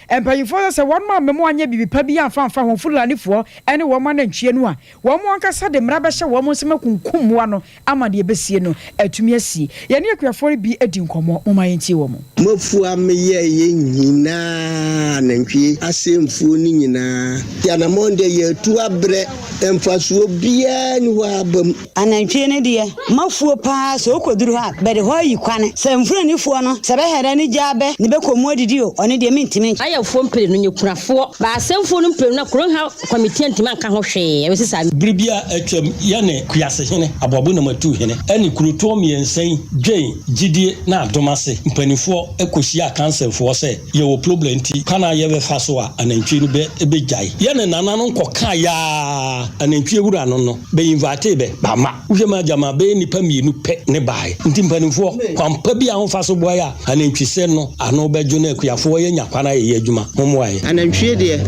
Mpanyimfoɔ sɛ sɛ wɔn amma mu anyɛ biribi pa bi amfa amfa ho Fulanifoɔ ne wɔn anantwie no a, wɔn ankasa de mmara bɛhyɛ wɔn nsam akunkum mmoa no ama deɛ ɛbɛsie no atumi asie. Yɛne akuafoɔ no bi adi nkɔmmɔ, momma yɛntie wɔn. Mo afuo a meyɛeɛ nyinaa, anantwie ase mfuo no nyinaa, anammɔn deɛ yɛatu abrɛ, mfasoɔ biara nni hɔ a aba mu. Anantwie no deɛ, m'afuo paa, sɛ ɔkɔduru hɔ a, bɛde hɔ ayi kwane. Sɛ mfuranifoɔ no, sɛ bɛhɛrɛ no gyaa bɛ ne bɛkɔ mu adidi o, ɔno deɛ mentumi nkyɛ. Yɛnyɛ afuo mprenu, nyɛ kunafoɔ. Ba asɛmfuo no mprenu na kurom ha kɔmitii antumi anka ho hwee. Ɛbɛsi saa. Bere bi a atwam, yɛne Kuasehene, Aboabo Namatu Hene, ne kurotoɔ mmiɛnsa yi, Dwen, Gyidie na Adom ase mpaninfoɔ kɔhyiaa kanselfoɔ sɛ yɛwɔ problem nti kwan a yɛbɛfa so a anantwie no bɛ bɛgyae. Yɛne nananom kɔkaeɛ ara, anantwie wura no no bɛ invitee bɛ, bɛamma. Wohwɛ mu a gyama bɛyɛ nnipa mmienu pɛ ne baeɛ. Nti mpanimfoɔ, kwan pa bi a momfa so boa yɛ a anantwisɛm no ano bɛdwo na akuafoɔ yɛanya kwan ayɛ yɛ adwuma, mommoa yɛ. Anantwie deɛ,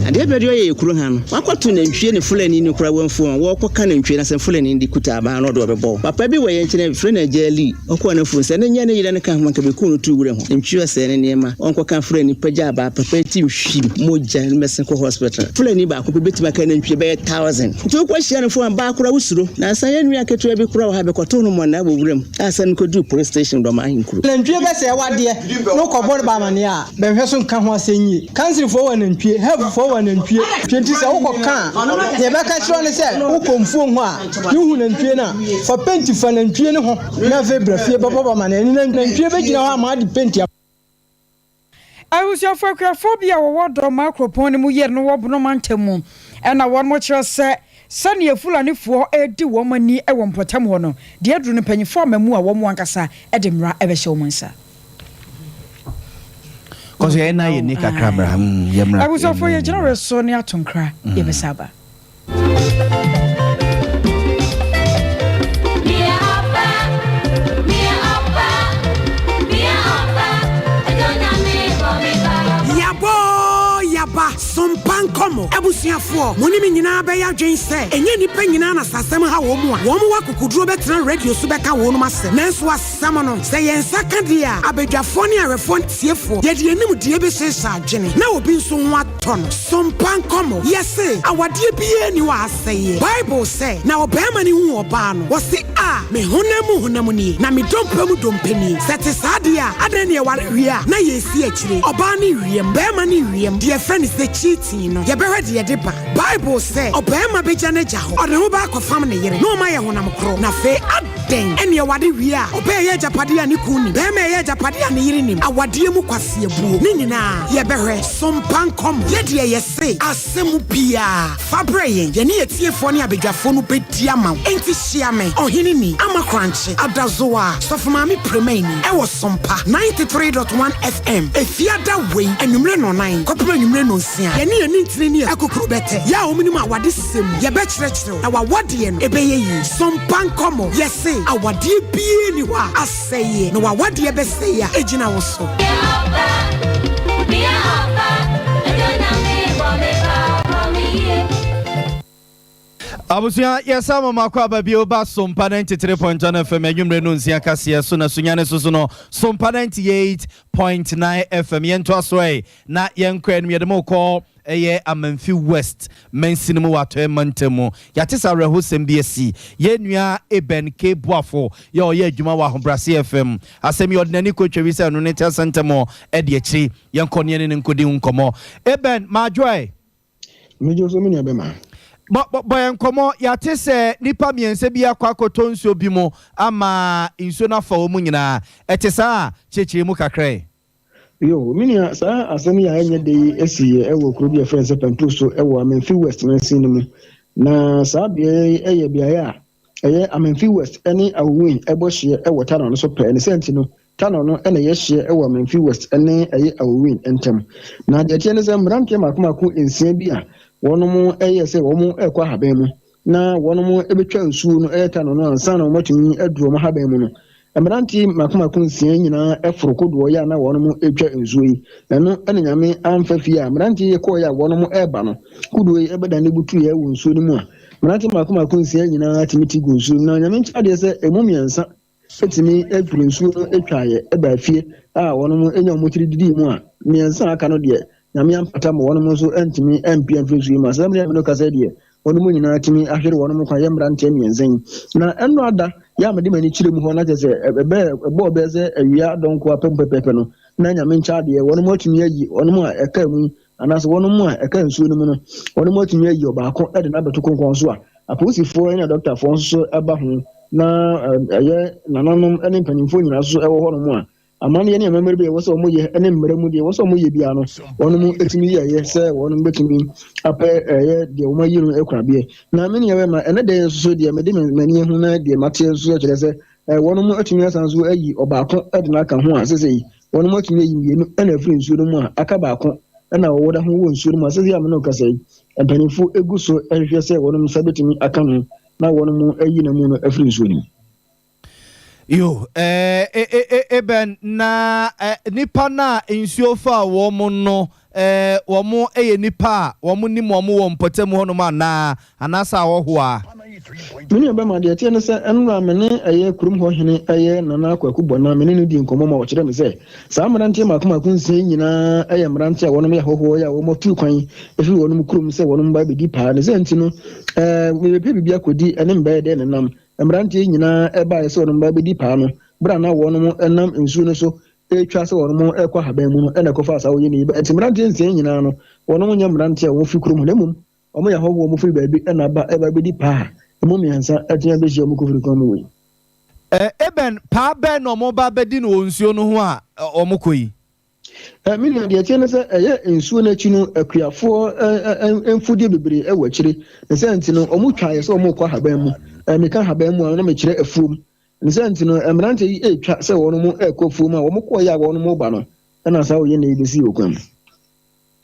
adeɛ bɛde ɔyɛ yɛ kuro ha no, wakɔto nantwie ne fulani no koraa wamfu wɔn, wɔkɔ ka nantwie no asɛm fulani no de kuta abaa no ɔde ɔbɛbɔ wo. Papa bi wɔ yɛn nkyɛn yɛfrɛ no Agya Ali, ɔkɔɔ n'afuo sɛ ne nyɛ ne yere no ka ho anka bɛkuu no too wura ho, nantwie ɔsɛe ne nneɛma, ɔnkɔ ka fulani pagya abaa papa yi ti hwim mogya no bɛsen kɔ hospital. Fulani baako pɛ bɛtumi aka nantwie bɛyɛ thousand. Nti wokɔ hyia no fo a baa koraa wosuro. Nansa yɛn nua ketewa bi koraa wɔ ha bɛkɔtoo no mmɔnaa wɔ wuram a asɛm no kɔduruu police station Dɔm ahenkuro. Nantwie bɛsɛe w'adeɛ na wokɔbɔ no ba amaneɛ a, bɛnhwɛ so nka ho asɛm yie. Kansilfoɔ wɔ anantwie, Healthfoɔ wɔ anantwie. Nti sɛ wokɔka a, deɛ yɛbɛka akyerɛ wo ne sɛ wokɔ mfuom hɔ a, ne wohu nantwie no a, fa penti fa nantwie no ho na afei bra fie bɛbɔ ba amaneɛ. Nantwie bɛgyina hɔ ama wode penti Abusuafo akuafoɔ bi a wɔwɔ Dormaa kuropɔn no mu yere no wɔ Bono mantam mu na wɔkyerɛ sɛ sɛdeɛ Fulanifoɔ redi wɔn ani wɔ mpɔtam hɔ no, deɛ aduru no mpanyinfoɔ ama mu a wɔn ankasa de mmara bɛhyɛ wɔn nsa. Kɔso yɛn nan yɛ ni kakra mmra yɛ mmra. Abusuafoɔ yɛgyina wɔ so ne ato nkra yɛbɛsa aba. Yaba oo yaba, sompa nkɔmɔ. Abusuafoɔ, mo ne me nyinaa bɛyɛ adwen sɛ, ɛnyɛ nnipa nyinaa na sɛ asɛm ha wɔn a, wɔn wɔ akokoduro bɛtena radio so bɛka wɔnom asɛm. Nanso asɛm no, sɛ yɛn nsa ka deɛ a, abadwafoɔ ne awɛfoɔ ne atiefoɔ, yɛde yɛn nimdeɛ bɛhyehyɛ adwene, na obi nso ho atɔ no. Sompa nkɔmmɔ. Yɛse, awadeɛ biara nni hɔ a asɛeɛ. Bible sɛ, Na ɔbarima no huu ɔbaa no, ɔse, A, me honam mu honam nie, na me dompe mu dompe nie. Sɛ ɛte saa deɛ a, adɛn na yɛware wie a, na yɛresi akyire? Ɔbaa no rewiam, barima no rewiam, deɛ yɛfrɛ no sɛ cheating no, yɛbɛhwɛ deɛ ɛde ba. Bible sɛ, Ɔbarima bɛgya n'agya hɔ, ɔde ne ho bɛakɔfam ne yere, na wɔayɛ honam korɔ. Na afei, adɛn na yɛware wie a, ɔbaa ɛyɛ agyapadeɛ a ne kunu nim, barima ɛyɛ agyapadeɛ a ne yere nim? Awadeɛ mu kwaseabuo. Ne nyinaa, yɛbɛhwɛ. Sompa nkɔm. Yɛ deɛ yɛse asɛm biara, fa brɛ yɛn. Yɛne atiefoɔ ne abadwafoɔ no bɛdi ama wo. Enti hyia me, Ɔheneni, Ama Korankye, Adazoa, Sɔfo Maame Premaini, ɛwɔ Sompa 93.1 FM, Efiada wei, anwummerɛ nnɔnan kɔpem anwummerɛ nnɔnsia. Yɛne yɛn nintini ne akukuru bɛtɛ. Yɛ a wɔnim awadesɛm mu, yɛbɛkyerɛkyerɛ wo, na w'awadeɛ no, ɛbɛyɛ yie. Sompa nkɔmmɔ, yɛse awadeɛ biara nni hɔ a Sɛeɛ, na w'awadeɛ bɛsɛe a, ɛgyina wo so. Abusua yɛsa mo mako aba bio ba Sompa 93.1 FM anwummerɛ no nsia kaseɛ so na sunyane so so no Sompa 98.9 FM yɛntoa so ɛ na yɛnkɔ anim yɛde mo kɔ Ɛyɛ Amanfi West mansini mu wɔ Atɔeɛ Mantam mu. Yɛate sɛ awerɛhosɛm bi asi. Yɛn nua Eben K. Boafo yɛ ɔyɛ adwuma wɔ Ahobrɛaseɛ FM. Asɛm yi ɔde n'ani kɔ Tweri sɛ ɛno ne Teasantɛm de akyiri. Yɛnkɔ ne yɛne no nkɔdi ho nkɔmmɔ. Eben, Madwoɛ. Medwo so me nua bɛma. Bɔ bɔ bɔ yɛn nkɔmmɔ. Yɛate sɛ nnipa mmiɛnsa bi akɔ akɔtɔ nsuo bi mu ama nsuo no afa wɔn nyinaa. Ɛte saa a? Kyerɛkyerɛ mu kakra ɛ. Yo, me nua, saa asɛm yi a ɛnyɛ dɛ yi siiɛ wɔ kuro bi a yɛfrɛ no sɛ Pɛntoso wɔ Amenfi West mansin no mu. Na saa beaeɛ yi yɛ beaeɛ a ɛyɛ Amenfi West ne Awowin bɔ hyeɛ wɔ Tanɔ no so pɛɛ. Ne saa nti no, Tanɔ no na ɛyɛ hyeɛ wɔ Amenfi West ne ɛyɛ Awowin ntam. Na deɛ ɛteɛ ne sɛ mmeranteɛ mmaako mmaako nsia bi a wɔn yɛɛ sɛ wɔn rekɔ ahaban mu na wɔn bɛtwa nsuo no ɛyɛ Tanɔ no ansa na wɔatumi aduru wɔn ahaban mu no, Mmerante mmaako mmaako nsia nyinaa foro kodoɔ yɛ a na wɔnom retwa nsuo yi. Ɛno na Nyame amfa fie a mmerante yi kɔeɛ a wɔnom reba no, kodoɔ yi bɛdane butuiɛ wɔ nsuo no mu a mmerante mmaako mmaako nsia nyinaa tumi te gu nsuo no mu. Na Nyame nkyɛ adeɛ sɛ ɛmu mmiɛnsa tumi firi nsuo no twaeɛ baa fie a wɔnom nya wɔn tiri didii mu a mmiɛnsa a aka no deɛ Nyame ampata ma wɔnom nso antumi ampue amfiri nsuo yi mu. Asɛm no a me ne wo kasa yi deɛ Wɔnom nyinaa tumi ahwere wɔnom nkwa yɛ mmeranteɛ mmiɛnsa yi. Na ɛno ada yɛ a mede m'ani kyerɛ mu hɔ na kyerɛ sɛ ɛbɛɛ ɛbɔɔ bɛyɛ sɛ awia dɔnko apɛ mu pɛpɛɛpɛ no na Nyame nkyɛ adeɛ wɔnom atumi ayi wɔnom a ɛkaa mu yi anaasɛ wɔnom a ɛkaa nsuo no mu no wɔnom atumi ayi ɔbaako de no abɛto konkɔn so a apolisifoɔ ne adɔktafoɔ nso so ɛba ho na ɛyɛ nananom ne mpanimfoɔ nyinaa nso ɛwɔ hɔnom a. Amanneɛ ne amammerɛ bi a ɛwɔ sɛ wɔyɛ ne mmara mu deɛ ɛwɔ sɛ wɔyɛ biara no, wɔn tumi yɛeɛ sɛ wɔn bɛtumi apɛ ɛyɛ deɛ wɔn ayi no akorabeɛ. Na me nua bɛma, ɛnɛ da yi nso so deɛ mede m'ani ahu na deɛ mateɛ nso kyerɛ sɛ wɔn atumi asan nso ayi ɔbaako de no aka ho a sesei wɔn atumi ayi mmienu na afiri nsuo no mu a aka baako na wɔwɔ da ho wɔ nsuo no mu a sesei a me ne wo kasa yi mpanimfoɔ gu so hwehwɛ sɛ wɔn nsa bɛtumi aka no na wɔn ayi n'amu no afiri nsuo no mu. Yo, eh, eh, eh, eh, Eben, na eh, nipa no a nsuo faa wɔn no, eh, wɔn yɛ nipa a wɔn nim wɔn wɔ mpɔtam hɔnom anaa, anaasɛ ahɔhoɔ a? Me nua bɛma, deɛ ɛteɛ ne sɛ, ɛnora me ne ɛyɛ kurom hɔ hene ɛyɛ Nana Kwaku Bɔna, me ne no dii nkɔmmɔ ma ɔkyerɛɛ me sɛ, saa mmeranteɛ mmaako mmaako nsia yi nyinaa yɛ mmeranteɛ a wɔnom yɛ ahɔhoɔ yɛ a wɔn atu kwan afiri wɔnom kurom sɛ wɔnom ba abɛdi paa. Ne saa nti no, eh, mebɛpɛ biribi akɔdi ɛne mbɛyɛ dɛ nenam. Mmeranteɛ yi nyinaa baeɛ sɛ wɔnom ba abɛdi paa no, berɛ a na wɔnom nam nsuo no so retwa sɛ wɔnom rekɔ ahaban mu no na ɛkɔfaa saa ɔyɛni yi baeɛ. Nti mmeranteɛ nsia yi nyinaa no, wɔnom nyɛ mmeranteɛ a wɔfiri kurom hɔ na mmom wɔyɛ ahɔhoɔ a wɔfiri baabi na aba reba abɛdi paa a ɛmu mmiɛnsa atumi abɛhyia wɔn kofiri kwan mu wei. Ebɛn paa bɛn na wɔreba abɛdi no wɔ nsuo no ho a wɔkɔ yi? Me nua, deɛ ɛteɛ ne sɛ ɛyɛ nsuo no akyi no, akuafoɔ mfudeɛ bebree wɔ akyire. Ne saa nti no, wɔtwaeɛ sɛ wɔrekɔ ahaban mu. Meka ahaban mu a, na mekyerɛ afuom. Ne saa nti no, mmeranteɛ yi retwa sɛ wɔrekɔ afuom a wɔkɔeɛ a wɔreba no, ɛna saa ɔyɛnɛ yi bɛsii wɔ kwan mu.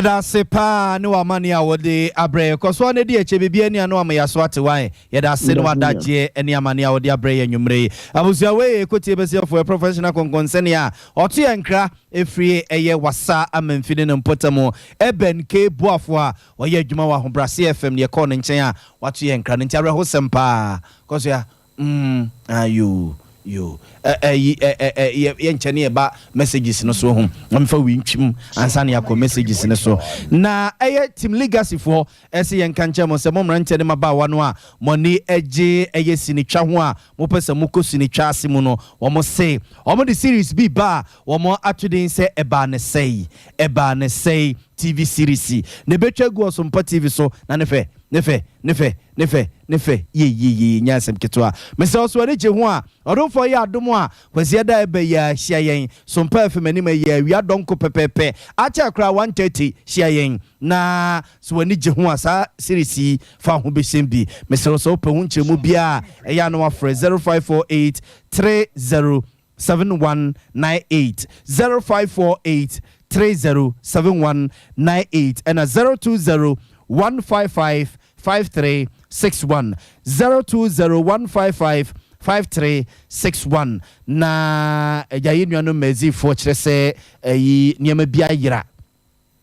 Yɛda ase paa ne w'amanneɛ a wode abrɛ yɛn. Kɔ so ara na di akyire, biribiara nni ano ama yɛaso ate wae. Yɛda ase ne w'adagyeɛ ne amanneɛ a wode abrɛ yɛn anwummerɛ yi. Abusua wei yɛ Kotie Basiafoɔ, professional kɔnkɔnsani a ɔto yɛn nkra firi ɛyɛ Wassa Amanfi ne ne mpɔtam. Eben K. Boafo a ɔyɛ adwuma wɔ Ahobrɛaseɛ FM no yɛkɔɔ ne nkyɛn a wato yɛn nkra no nti awerɛhosɛm paa. Kɔ so ya. Mm ah yoo yoo ɛ ɛ yi ɛ ɛ ɛ yɛ yɛ nkyɛn ne yɛ ba messages no so ho na mefa wi ntwim ansa ne akɔ messages no so na ɛyɛ team legacy foɔ ɛsɛ yɛn nka nkyɛn mo sɛ mo mmeranteɛ ne mmabaawa no a mo ani gye ɛyɛ sinitwa ho a mopɛ sɛ mokɔ sinitwa ase mu no wɔn se wɔn de series bi ba a wɔn ato din sɛ ɛbaa ne sɛe ɛbaa ne sɛe TV series na ɛbɛtwa gu Ɔsompa TV so na ne fɛ ne fɛ ne fɛ Ne fɛ, ne fɛ, yie yie yie, nyɛ asɛm ketewa. Mesrɛ wo, sɛ w'ani gye ho a, ɔdomfoɔ yɛ adom a, Kwasiada ɛbɛ yi ara, hyia yɛn. Sompa FM anim ɛyɛ awia dɔnko pɛpɛɛpɛ, akyɛ koraa 1:30, hyia yɛn. Na sɛ w'ani gye ho a, saa series yi, fa wo ho bɛhyɛm bi. Mesrɛ wo, sɛ wopɛ ho nkyerɛmu biara a, ɛyɛ a na woafrɛ 0548 30 7198, 0548 30 7198, ɛna 020 155 5361, 020 155 5361. Na agya yɛn nuanom Medzifoɔ kyerɛ sɛ ɛyi nneɛma bi ayera.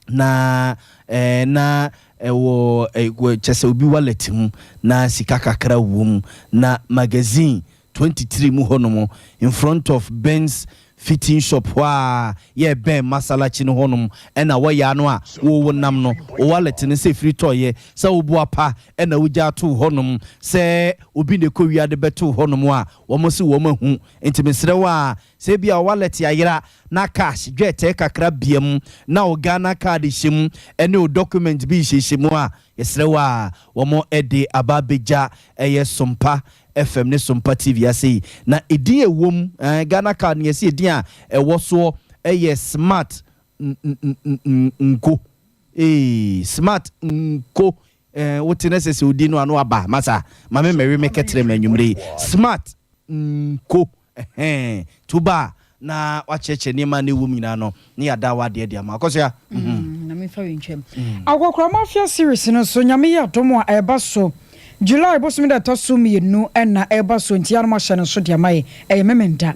Na eh, na ɛwɔ eh, kyɛ sɛ obi wallet mu na sika kakra wom na magazine 23 mu hɔnom in front of Ben's fitting shop hɔ a yɛ bɛn Masalachi no hɔnom ɛna wɔyɛ ano a wo wo nam no wo wallet no sɛ firi tɔyɛ sɛ wo boapa ɛna wogya too hɔnom sɛ obi na ɛkɔ wia de bɛtoo hɔnom a wɔn se wɔn ahu nti mesrɛ wo a Sɛ ebia wo wallet ayera na cash, dwɛɛtɛɛ kakra bea mu na wo Ghana card hyɛ mu ne wo document bi hyehyɛ mu a, yɛsrɛ wo a wɔn de aba abɛgya ɛyɛ Sompa FM ne Sompa TV ase yi. Na edin a ɛwɔ mu, eh, Ghana card no yɛse edin a ɛwɔ soɔ yɛ Smart Nko. Ee, Smart Nko. Eh, wote na sɛ sɛ odi no ano aba, masa, ma me mɛwe me kɛtrɛ ma anwummere yi. Smart Nko. Ɛhɛn, nti woba a na wakyerɛkyerɛ nneɛma a na ɛwɔ mu nyinaa no na yɛada w'adeɛ de ama. Akɔsoa. Mm, na memfa wei ntwam. Akɔkora Mafia series no nso, Nyame yɛ adom a ɛreba so July bosome da ɛtɔ so mmienu na ɛreba so nti anom ahyɛ no nso de ama yɛ. Ɛyɛ Memenda.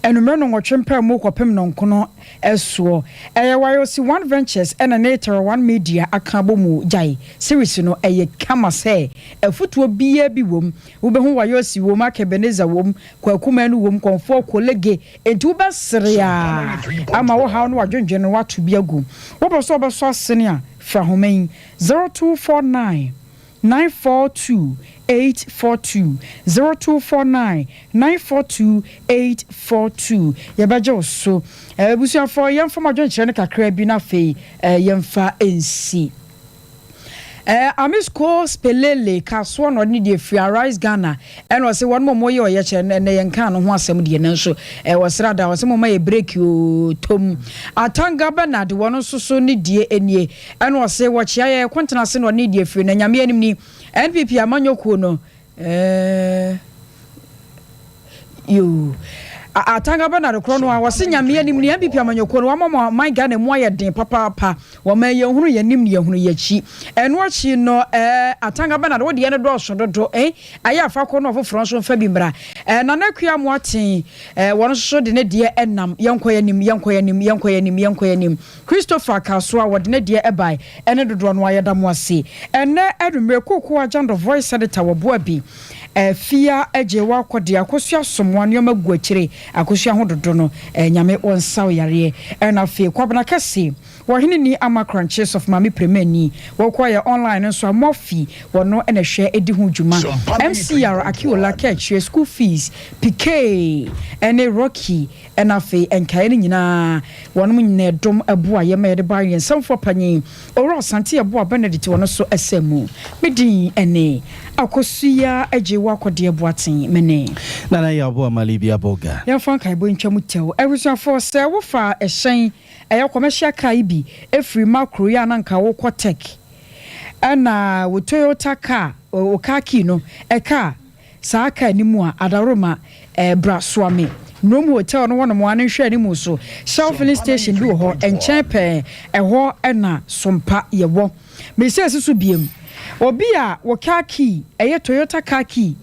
Anummerɛ nnɔnwɔtwe mpaemu kɔpem nnɔnkono soɔ. Ɛyɛ Wayosi One Ventures ɛna ne Terra One Media aka abɔ mu gyae series no. Ɛyɛ kama sɛ afutuo biara bi wom. Wobɛhu Wayosi wom, Ake Ebenezer wom, Kwaku Manu wom, Kɔmfoɔ Kolege, enti wobɛsere ara ama wo haw ne w'adwendwene no woato bi agu. Wopɛ sɛ wobɛsɔ asene a, fra nhoma yi, 0249 942 842, 0249 942 842. Yɛbɛgye wo so. Abusuafoɔ, yɛmfa mo adwenkyerɛ no kakra bi na afei yɛmfa nsi. Eh, Amisco Spelele Kasoɔ na ɔde ne deɛ firi Arise Ghana ɛna ɔse wɔn mo yɛ ɔyɛkyerɛ no ɛnɛ yɛn kaa no ho asɛm deɛ nanso eh, wɔsra da ɔse mo ma yɛ break oo tom. Atanga Bernard wɔn nso so ne deɛ nie ɛna ɔse wɔkyea yɛ kontena ase na ɔde ne deɛ firi na Nyame anim ni NPP amanyɔkuo no Eh, yoo. Atanga Bernard korɔ no a wɔse Nyame anim ne NPP amanyɔkuo no wama ma ɔman Ghana mu ayɛ den papaapa. Wɔma yɛhunu yɛn anim ne yɛhunu yɛn akyi. Ɛno akyi no eh, Atanga Bernard wo deɛ no dɔɔso dodo eh, ayɛ afa kɔ no ɔfoforɔ nso mfa bi mmra. Eh, Nana Akua Amoaten eh, wɔn nso so de ne deɛ ɛnam. Yɛnkɔ yɛn anim, yɛnkɔ yɛn anim, yɛnkɔ yɛn anim, yɛnkɔ yɛn anim. Christopher Kasoa wɔde ne deɛ ɛbae ɛne dodoɔ no ara yɛda mo ase. Ɛnnɛ anwummerɛ Kooko Agyando Voice Editor wɔ Boabi Afia Agyewa Kɔde Akosua Somoa nnoɔma gu akyire Akosua ho dodo no Nyame ɔnsa wo yareɛ. Ɛna afei Kwabena Kɛse Wɔhene Ni Ama Krankye Sɔfo Maame Premani Wɔkɔ yɛ online no nso a Murphy wɔno na ɛhwɛ ɛdi ho dwuma MCR Akiola Kɛkyerɛ School Fees Pikee ɛne Rocky Ɛna afei nkaeɛ no nyinaa, wɔnom nyinaa dom boa yɛ ma yɛde ba yɛn nsɛmfoɔ panyin, Owura Asante Yeboah Benedict wɔ no so ɛsɛ mu. Me din ɛne Akosua Agyewa Kɔdeɛ Boateng, me ne. Nana Yaw Boamah Libya Boga. Yɛmfa nkaebɔ ntwa mu tɛw. Abusuafoɔ, sɛ wofa ɛhyɛn, ɛyɛ commercial car yi bi, firi Makro yi a na nka wokɔ Tech, ɛna wo Toyota car, wo car key no, ɛka a, Saa car no mu a adaworoma eh, bra soa me. Nrom Hotel no hɔnom ara no nhwɛanimu so, Shell filling station bi wɔ hɔ, nkyɛn pɛɛ, ɛhɔ na Sompa yɛwɔ. Mesan si so biom, obi a wo car key, ɛyɛ Toyota car key,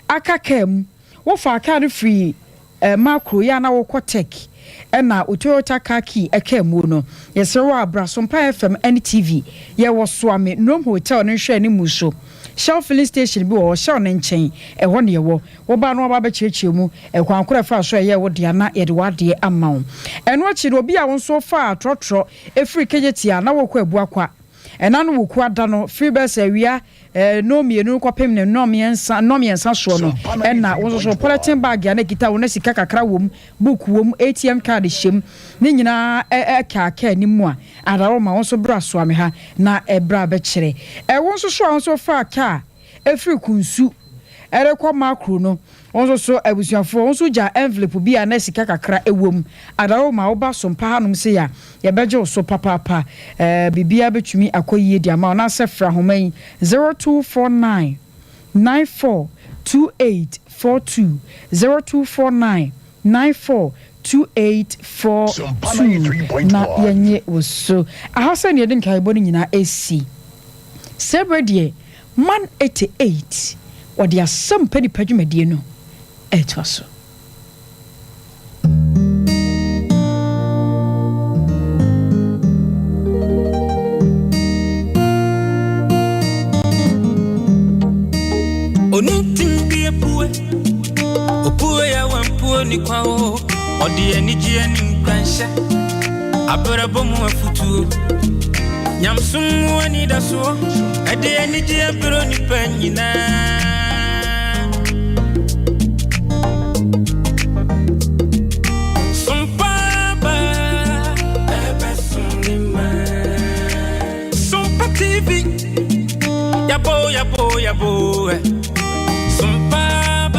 aka car mu, wofaa car no firii eh, Makro yi a na wokɔ Tech, ɛna wo Toyota car key kaa muo no, yɛsrɛ wo a bra Sompa FM ne TV, yɛwɔ Soame Nrom Hotel no nhwɛanimu so. Shell filling station bi wɔ hɔ, Shell no nkyɛn, ɛhɔ na yɛwɔ. Woba a na wɔaba abɛkyerɛkyerɛ mu ɛkwan koro a ɛfaa so a ɛyɛɛ wo dea na yɛde w'adeɛ ama wo. Ɛno akyi no, obi a wo nso wofaa trɔtrɔ firi Kejetia a na worekɔ Abuakwa, ɛna no Wukua da no, firi bɛyɛ sɛ awia nnɔnmienu kɔpem ne nnɔnmiɛnsa nnɔnmiɛnsa soɔ no, ɛna wo nso so polythene bag a na ɛkita wo na sika kakra wɔ mu, book wɔ mu, ATM card hyɛ mu, ne nyinaa ɛkaa kaa no mu a, Adaworoma, wo nso bra soa me ha na bra bɛkyerɛ. Wo nso so a wo nso faa kaa firi Kunsu rekɔ Makro no, wo nso so abusuafoɔ, wo nso gyaa envelope bi a na sika kakra wɔ mu. Adaworoma, wo ba Sompa hanom sei a, yɛbɛgye wo so papaapa. Biribiara bɛtumi akɔ yie de ama wo. Anaasɛ frɛ ahoma yi, 0249 94 28 42, 0249 94 2842 na yɛnye wo so. Aha sɛ na yɛde nkaebɔ no nyinaa asi. Saa berɛ deɛ Man 88 wɔde asɛmpa nipa dwumadie no retoa so. Ɔde anigyeɛ ne nkuranhyɛ abrabɔ mu afutuo nyamsom mu anidasoɔ ɛde anigyeɛ berɛ nipa nyinaa.